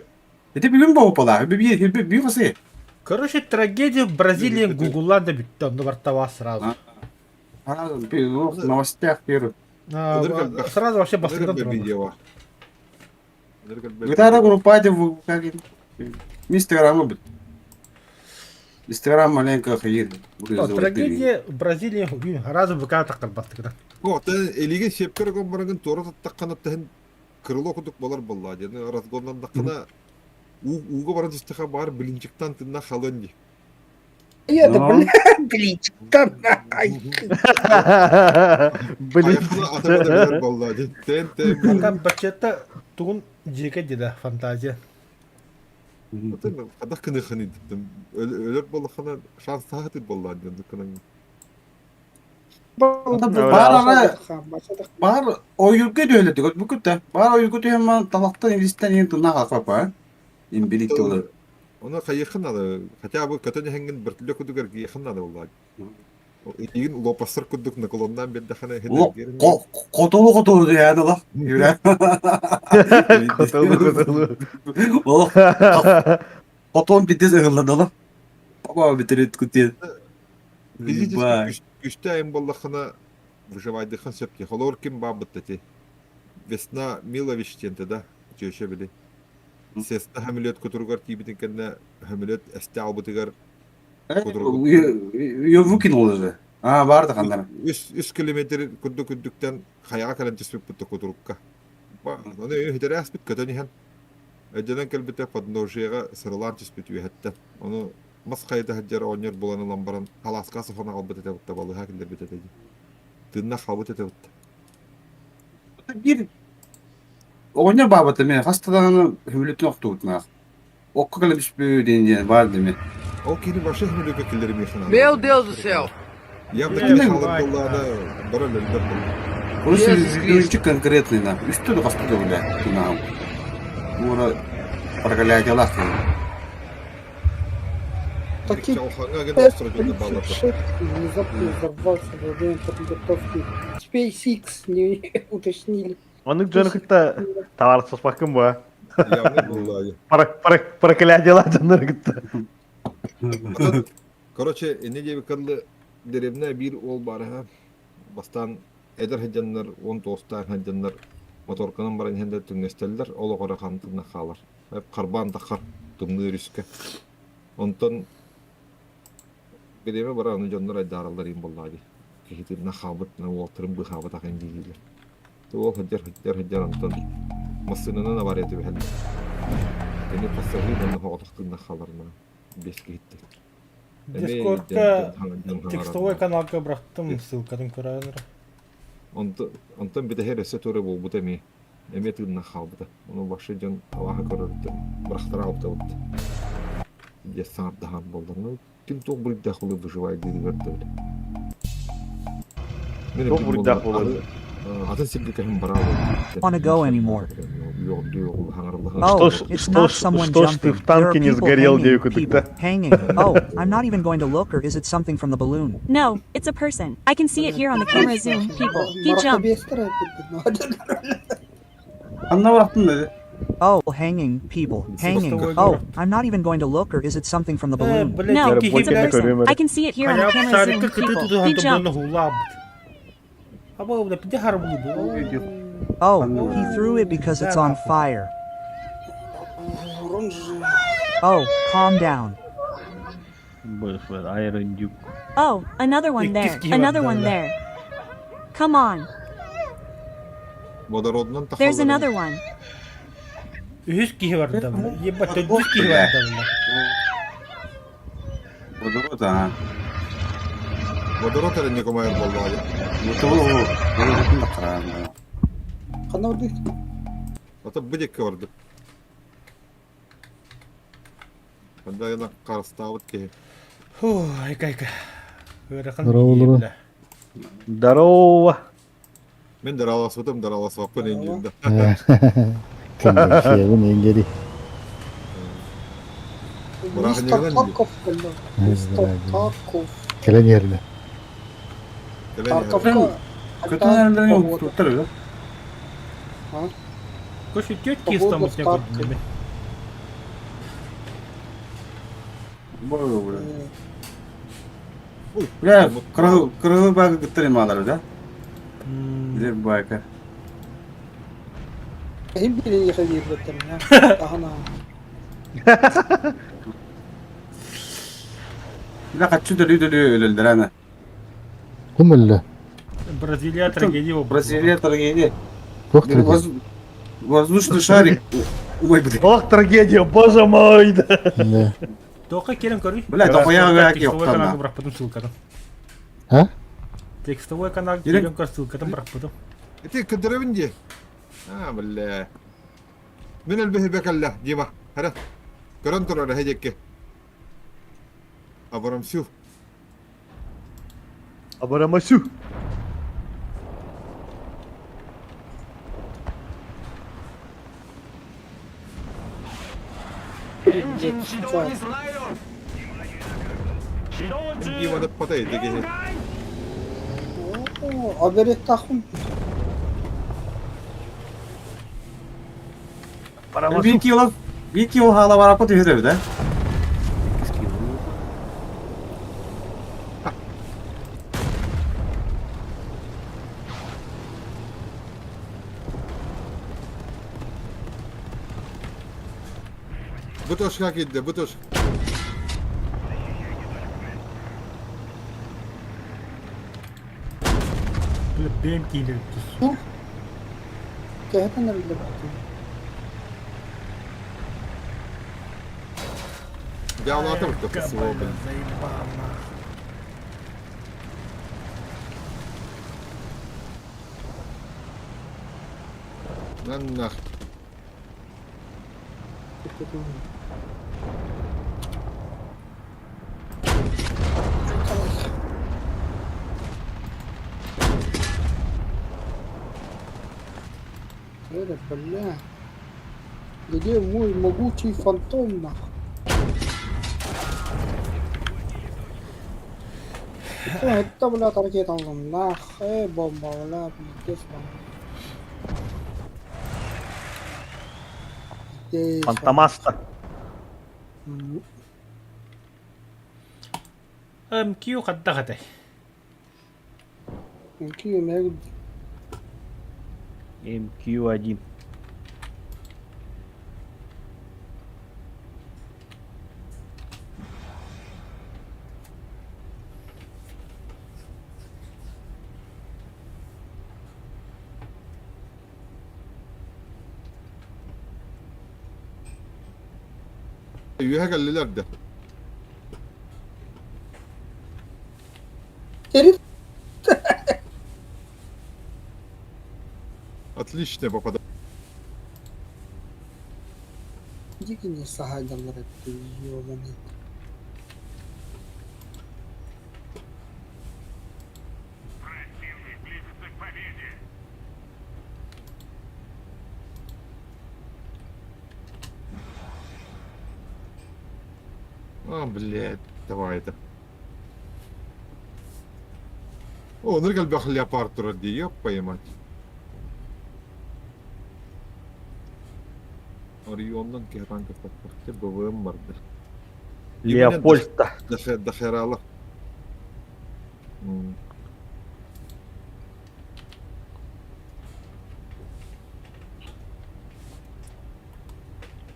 Эти бүгүн боо пола. Би би би би касы. Короче, трагедия в Бразилии гуглан да бүттү, онно бартава сразу. В новостях первый. Сразу вообще бастырдан турар. видео. Гитара группа как Инстаграма бит. Инстаграм маленько хайыр. Трагедия в Бразилии разу ВК таққар бастырдан. Оттан элиге сепкер барагын туора таттаххана тэһин крыло кудук болар болла диэн разгоннандаххана ууга баран түстэхэ бар блинчиктан тынна халын ди. Я да, бля, блинчиктан. Блин. Айахына атаба да билэр болла ди. Тен тен Там бачета тугун жеке деда фантазия. Атын хадах кыны ханы өлөр боллахана шанс таахаты болла диэн кынан. Баар ара баар ойуурга түһэллэр көрбүккүт да баар ойуурга түһэн баран талахтан илистэн иһин тунна хаалбаппа имбирик тылы Оны хайыаххын наада, хотя бы көтөн иһэҥҥин вертолет курдук эргийиэххин наада буоллаҕа. Игин лопастар курдук наклоннаан биэрдэххинэ иһин эргийэрин Хотулу хотулу түһээн ыла. Хотулу хотулу. Олох хотон битис ыһыллан Папа битирит кутин. Физически күстэ айым буоллаххына выживайдыххын сөп дии. Холобур ким баабыт эти? Весна Милович диэнтэ да, чүөчэ били. Сеста хамилет кутуругар тиийбитин кэннэ хамилет эстэ албытыгар Ее выкинул уже. А, бар да ханнара. Үс километр курдук үрдүктэн хайаҕа кэлэн түспүппүт кутурукка. Ону үһүтэрээспит көтөн иһэн өйдөнөн кэлбитэ подножиеҕа сырылаан түспүт үөһэттэн. Ону мас хайыта сылдьар оҕонньор булан ылан баран халааска соһон аҕалбыт этэ бытта балыыһа киллэрбит этэ дии. Тыынна хаалбыт этэ бытта. Биир оҕонньор баабыта мен хаста даҕаны хөмүлүтүн охтубутнаах. Окко кэлэ түспүт диэн диэн баар дими. Ол киһини вообще хөмүлүккэ киллэримиэххин Meu Deus do céu! Явно кини хаалар буоллаҕына баран өлдөр буолла. Просто үчү конкретный на. Үстө да хаста да бile тунааҕым. Уора проклятиялаах киһи. Таких внезапно взорвался во время подготовки. SpaceX не уточнили. Оннук дьону кытта табаарыстаспаккын буо. Явно буоллаҕа. Проклятиялаах дьоннору кытта. Короче, инне диэбиккэ деревня биир уол баар Бастаан эдэр сылдьаннар, 19-таах сылдьаннар моторканан баран иһэн да түҥнэстэллэр, ол оҕоро хантына хаалар. Харбаан таххар тымныы өрүскэ. Онтон бириэмэ баран аны дьоннор айдаараллар иин буоллаҕа дии. Киһитиннэ хаалбыт, уолтарын быыһаабатах ин дииллэр. Уол сылдьар, сылдьар, сылдьар онтон массыынанан авария түбэһэллэр. Кини пассажир уонна соҕотох тыыннах хааларына биэс киһиттэн. Дискордка текстовой каналга бырахтым ссылкатын көрөөнөр. Онтон бүтэһэр өссө туора буолбута эмиэ. Эмиэ тыыннах хаалбыта. Ону вообще дьон абааһы көрөрүттэн бырахтара аҕалтабыт. Диэс саҥардаһан буолла. Ну, ким туох буруйдаах буолуой выживай дииригэр да Туох буруйдаах буолуой? Атын сиргэ кэһин бараа Wanna go anymore. Oh, Что it's что not someone что ж ты jumping. в There are танке не people сгорел, hanging, девку people тогда? hanging. Oh, I'm not even going to look or is it something from the balloon? No, it's a person. I can see it here on the camera zoom. People. He jumped. Анна барахтын dedi. Oh, hanging, people, hanging. Oh, I'm not even going to look or is it something from the balloon? No, it's a person. I can see it here on the camera zoom. People. He jumped. Oh, he threw it because it's on fire. Oh, calm down. Iron Duke. Oh, another one there. Another one there. Come on. Водородунан There's another one. Үһүс киһи барда. Ебать, төрдүс киһи барда. Водород, а. Водород эрэ Николаев буоллаҕа. Ханна бардык? Ата бу диэкки бардык. Ханна харыстаабыт киһи. Фу, айка-айка. Ыарахан Здорово, Здорово. Мен дараласпытым, дараласпаппын иннин да. Кэмбэсиэбин ингери. Мистер Тарков кэллэ. Мистер Тарков. Кэлэн иһэрдэ. Тарковка Көтөн эрэллэрин туттар öyle. Кофе тетки из там у тебя купили. Бля, кыргы багы кыттар ималары да? Билер байка. Ким билин ехали Тахана. Бля, хочу дөлү дөлү өлөлдөр ана. Кум өллө? Бразилия трагедия. Бразилия трагедия. Туох трагедия? Воздушный шарик. Ой, блин. Ох, трагедия, боже мой! Да. Тоқа керен көрүй. Бля, дохуя гаки Текстовой оқтан. каналга бырахпытым ссылкатын. А? Текстовой канал керен көр ссылкатын бырахпытым. Ити кыдырабын дии. А, бля. Мин өлбөһү бекалла, Дима. Хара. Көрөн турар эһэдьэкке. Абарамсю. Абарамасю. Пиздец. Дима патай дегени. О, обереktахым. Bir kilo, bir kilo hala var apa tühür evde. Бу точка киирдэ, бу точка. Бля, бэм киирэр түс. Кэһэтэн эрэллэр. Дьаалаата бытта СВО, блин. Заебал нахуй. На нах. Это, бля. Где мой могучий фантом, нахуй? Это, бля, ракета аллым, нах, бомба, бля, пиздец, нахуй. Пиздец, Фантомаста. нахуй. МК хайдах этэй? Какие мег- МК-1. Үөһэ кэллилэр да. Терит? Отлично попадает. Дико не сагадалар это, ёбаный. Противник близится к победе. А, блядь, давай это. О, ныргал бах леопард ради, ёб поймать. Орионнан киһатан кэппэппэхтэ БВМ барда. Леопольд-то. Дохерала.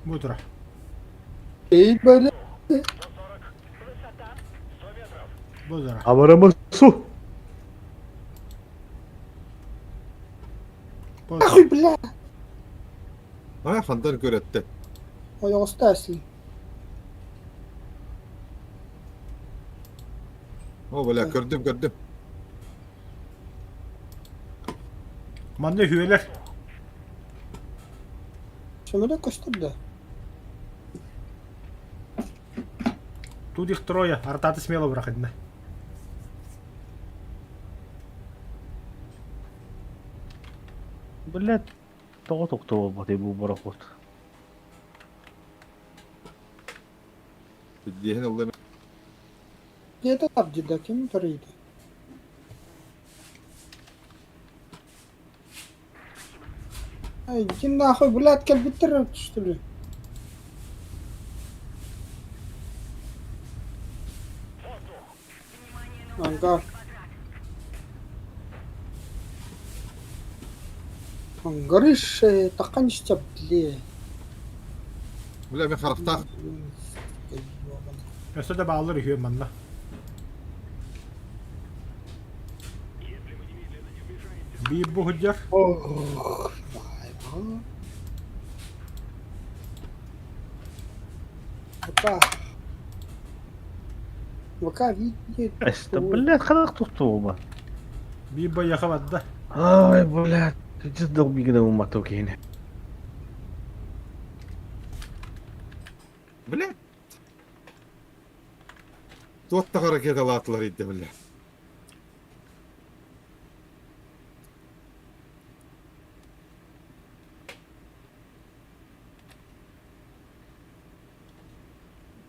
Бу тура. Эй, бля. Бу тура. Абарамасу. Бу тура. Нахуй, бля. А, хантан көрөттө. Ой, остайся. О, бля, көрдүм, көрдүм. Манна үһүөлэр. Сөмөлө көстөр да. Тут их трое. Артаты смело бырахынна. Блядь, тоҕо тохтоо бу борохуот. Диэһин ылла. Где-то там, где ким тұрыйды. Ай, иди нахуй, блядь, кэлбиттэр, что ли? Ангар. Ангарыш, тақанышта, бля. Бля, мен харахтаах. Өссө да бааллар үһүө манна. Биир бу сылдьар. Ох, май, ВК. ВК видит. Эстэ, блядь, хайдах тохтоо Биир байаха барда. Ай, блядь, ты долбигна уматок киһини. Бля. Туох ракеталаатылар идде, бля.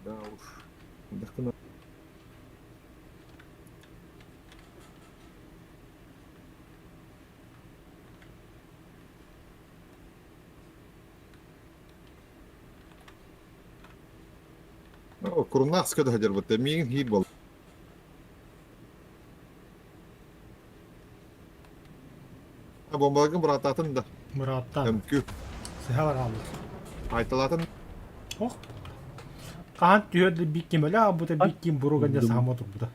Да уж. Вдохновенно. Куруннаах скөтө сылдьарбыт миигин хиир буолла. Бомбаларгын бырааттаатын да. Бырааттаан. Өмкү. Сыһа барааллар. Айталаатын. Ох. Хаһан түһэр да бик ким өлө аабыта бик ким буруган дьэ саама турбута.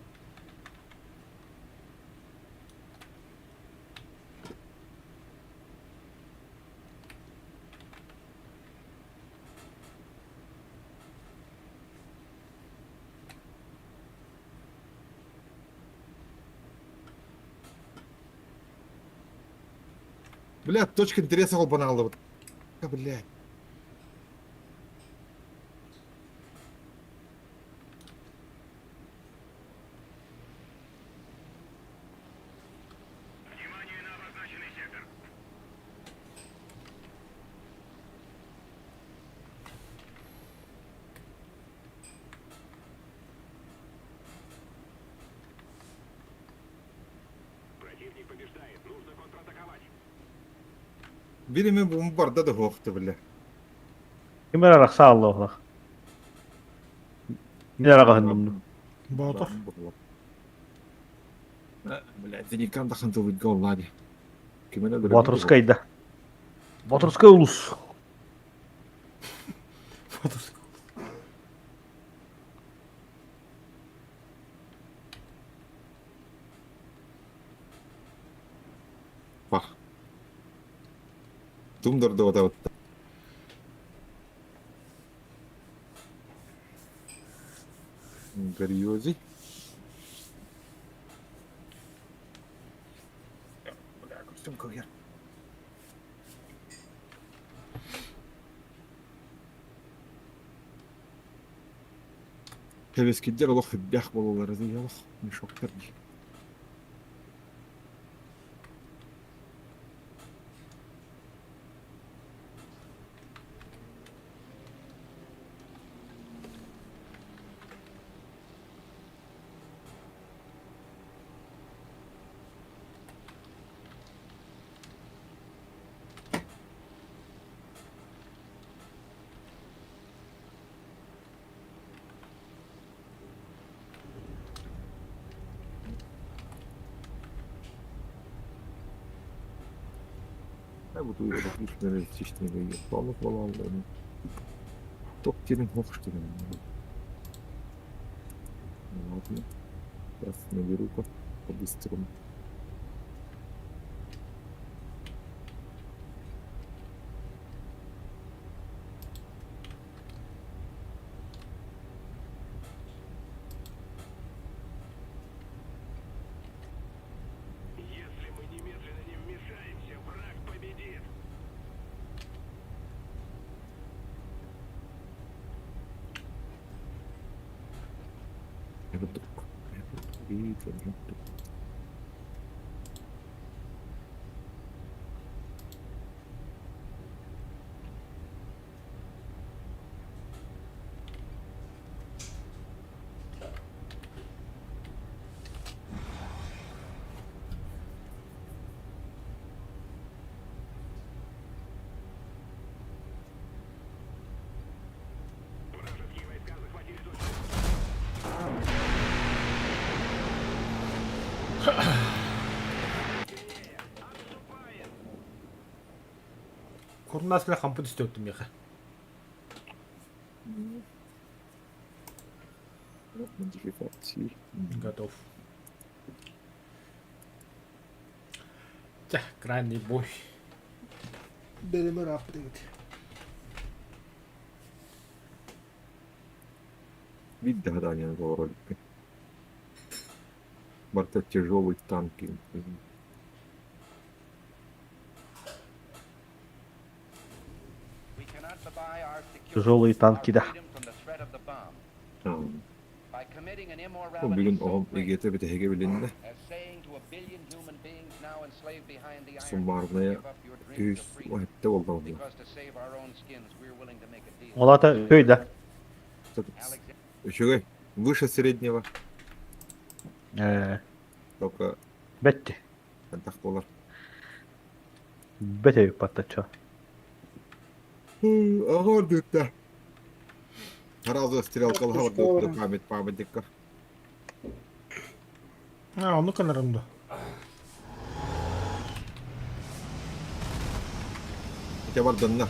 Блядь, точка интереса холбонааллыбыт. Блядь. Внимание на обозначенный сектор. Противник побеждает. Нужно контратаковать. Бири мен барда да хуохты бля. Ким эрэ арахса аллоох. Мин араҕаһынным. Боотур. Блядь, Зеникан да хантылыгга оллади. Боотурскай да. Боотурскай улус. Боотурскай. Пах. Тумдордуотабыт. Гриози. Бля, костюм курьер. Кэбискиддэр олох үрдээх буолаллара дии олох мешоктар дии. Ладно. Сейчас наберу-ка по-быстрому. Если мы немедленно не вмешаемся, враг победит. Вражеские войска захватили точку. Курнаас эле хампы түстүөттүм миэхэ. Модификации. Готов. Чэ, крайний бой. Бэлэмэр ааппыт Вид догадания на ролике. Барта тяжелый танки. Тяжелые танки, да. Бу бүгүн оҕом эгиэтэ бүтэһигэ билиннэ. Суммарная үс уһэтте буолла Ол аата өй да. Үчүгэй. Выше среднего. Ээ, Только бэтти. элбэх буолар. Бэт эбит баттачча. Аҕа ордуutta. Сразу стрелкалаһа ордуutta память памятникка. А, ону кынарым да. Ити барданна.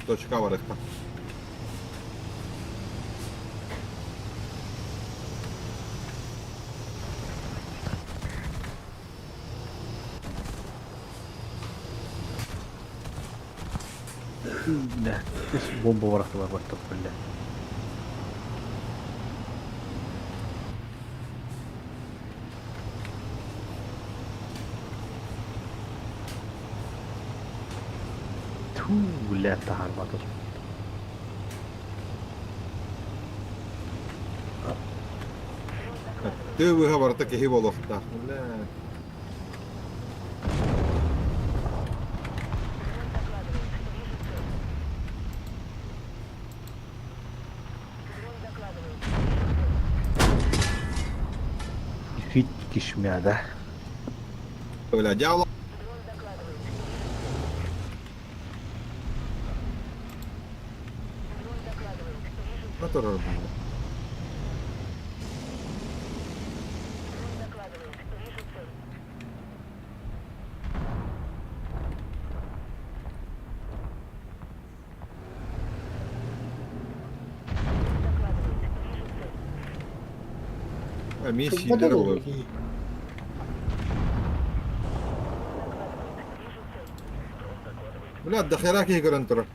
Точка барыхта. Бля, бомба барахтылар баттап бля. Ту, бля, таһаарбатыр. Тыы быһа барыта киһи буолуохтаах. Бля. Хит кишмя, да? Бля, дьявол. Турар Эмиэ сииллэр олор. Бля, дохера киһи көрөн турар.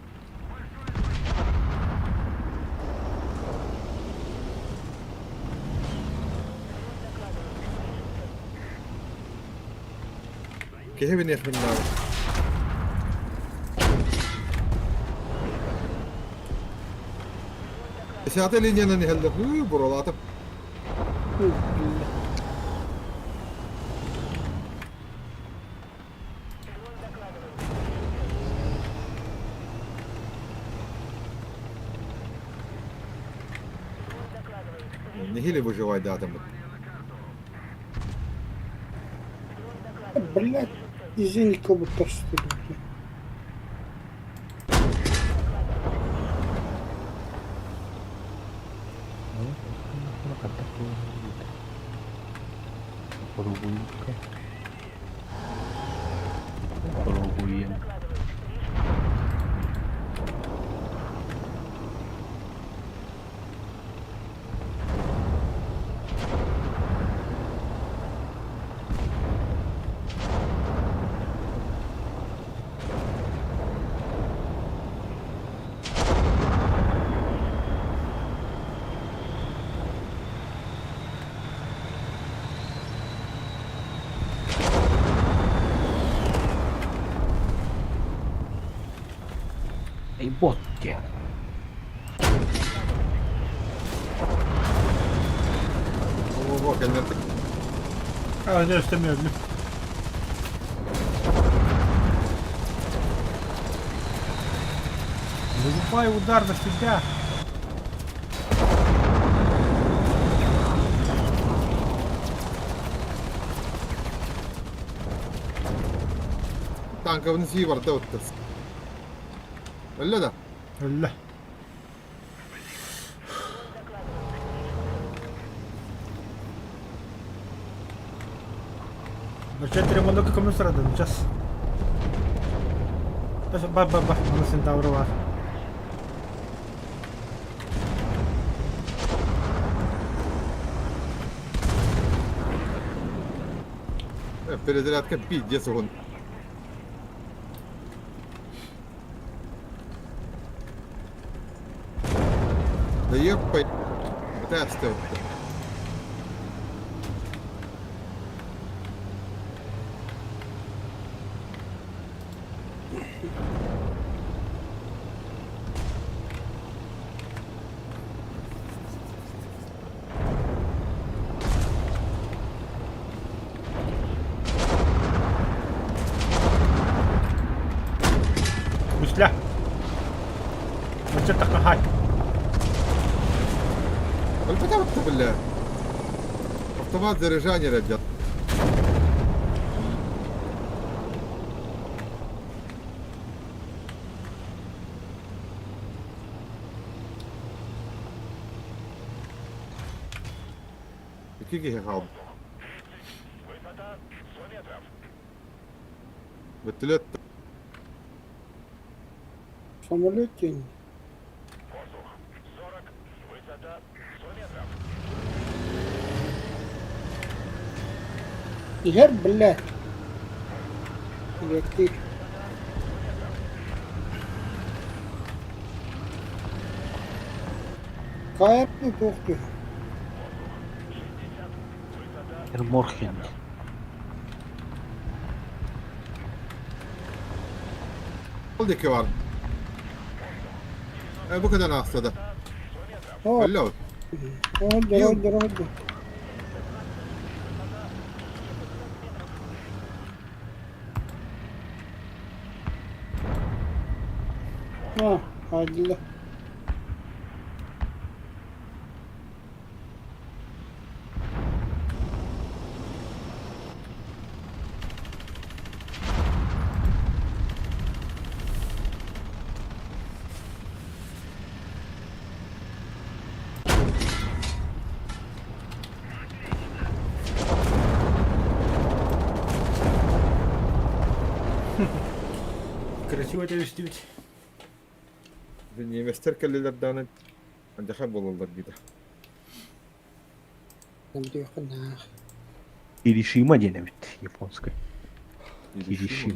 Киһи билиэхпин наада. Десятая линиянан иһэллэр. Ыы, буралаатым. Нэһиилэ выживайдаатыммыт. Блять, извини, как будто что ли. Попробуем-ка. Попробуем. Эй, бот диэн. Ого, кэллэр. А, не, istemiyorum. Вырубай удар на себя. Танкабын сии барда оттас. Өллө да? Өллө. Бача ремонтка көмө сырадым, сейчас. Бар, бар, бар, аны сентавры бар. Перезарядка пиздец угун. Да еппай. Бытаастыы Гусля. Мача тахахай. Өлбөтө биллэ. Автомат заряжание эрэ Икки киһи хаалбыт. Вертолет. Самолет тень. Иһэр, блядь. Электрик. Хайа туох түһ. Ерморхин. Ол диэки бар. Э, бу кэнэн аахса да. О, Алло. Оһолдор, оһолдор, оһолдор. А, хаалла. Красиво тебя Немецтэр кэллилэр даҕаны алдьархай буолаллар диэтэ. Киришима Киришима диэн эбит японскай. Киришима.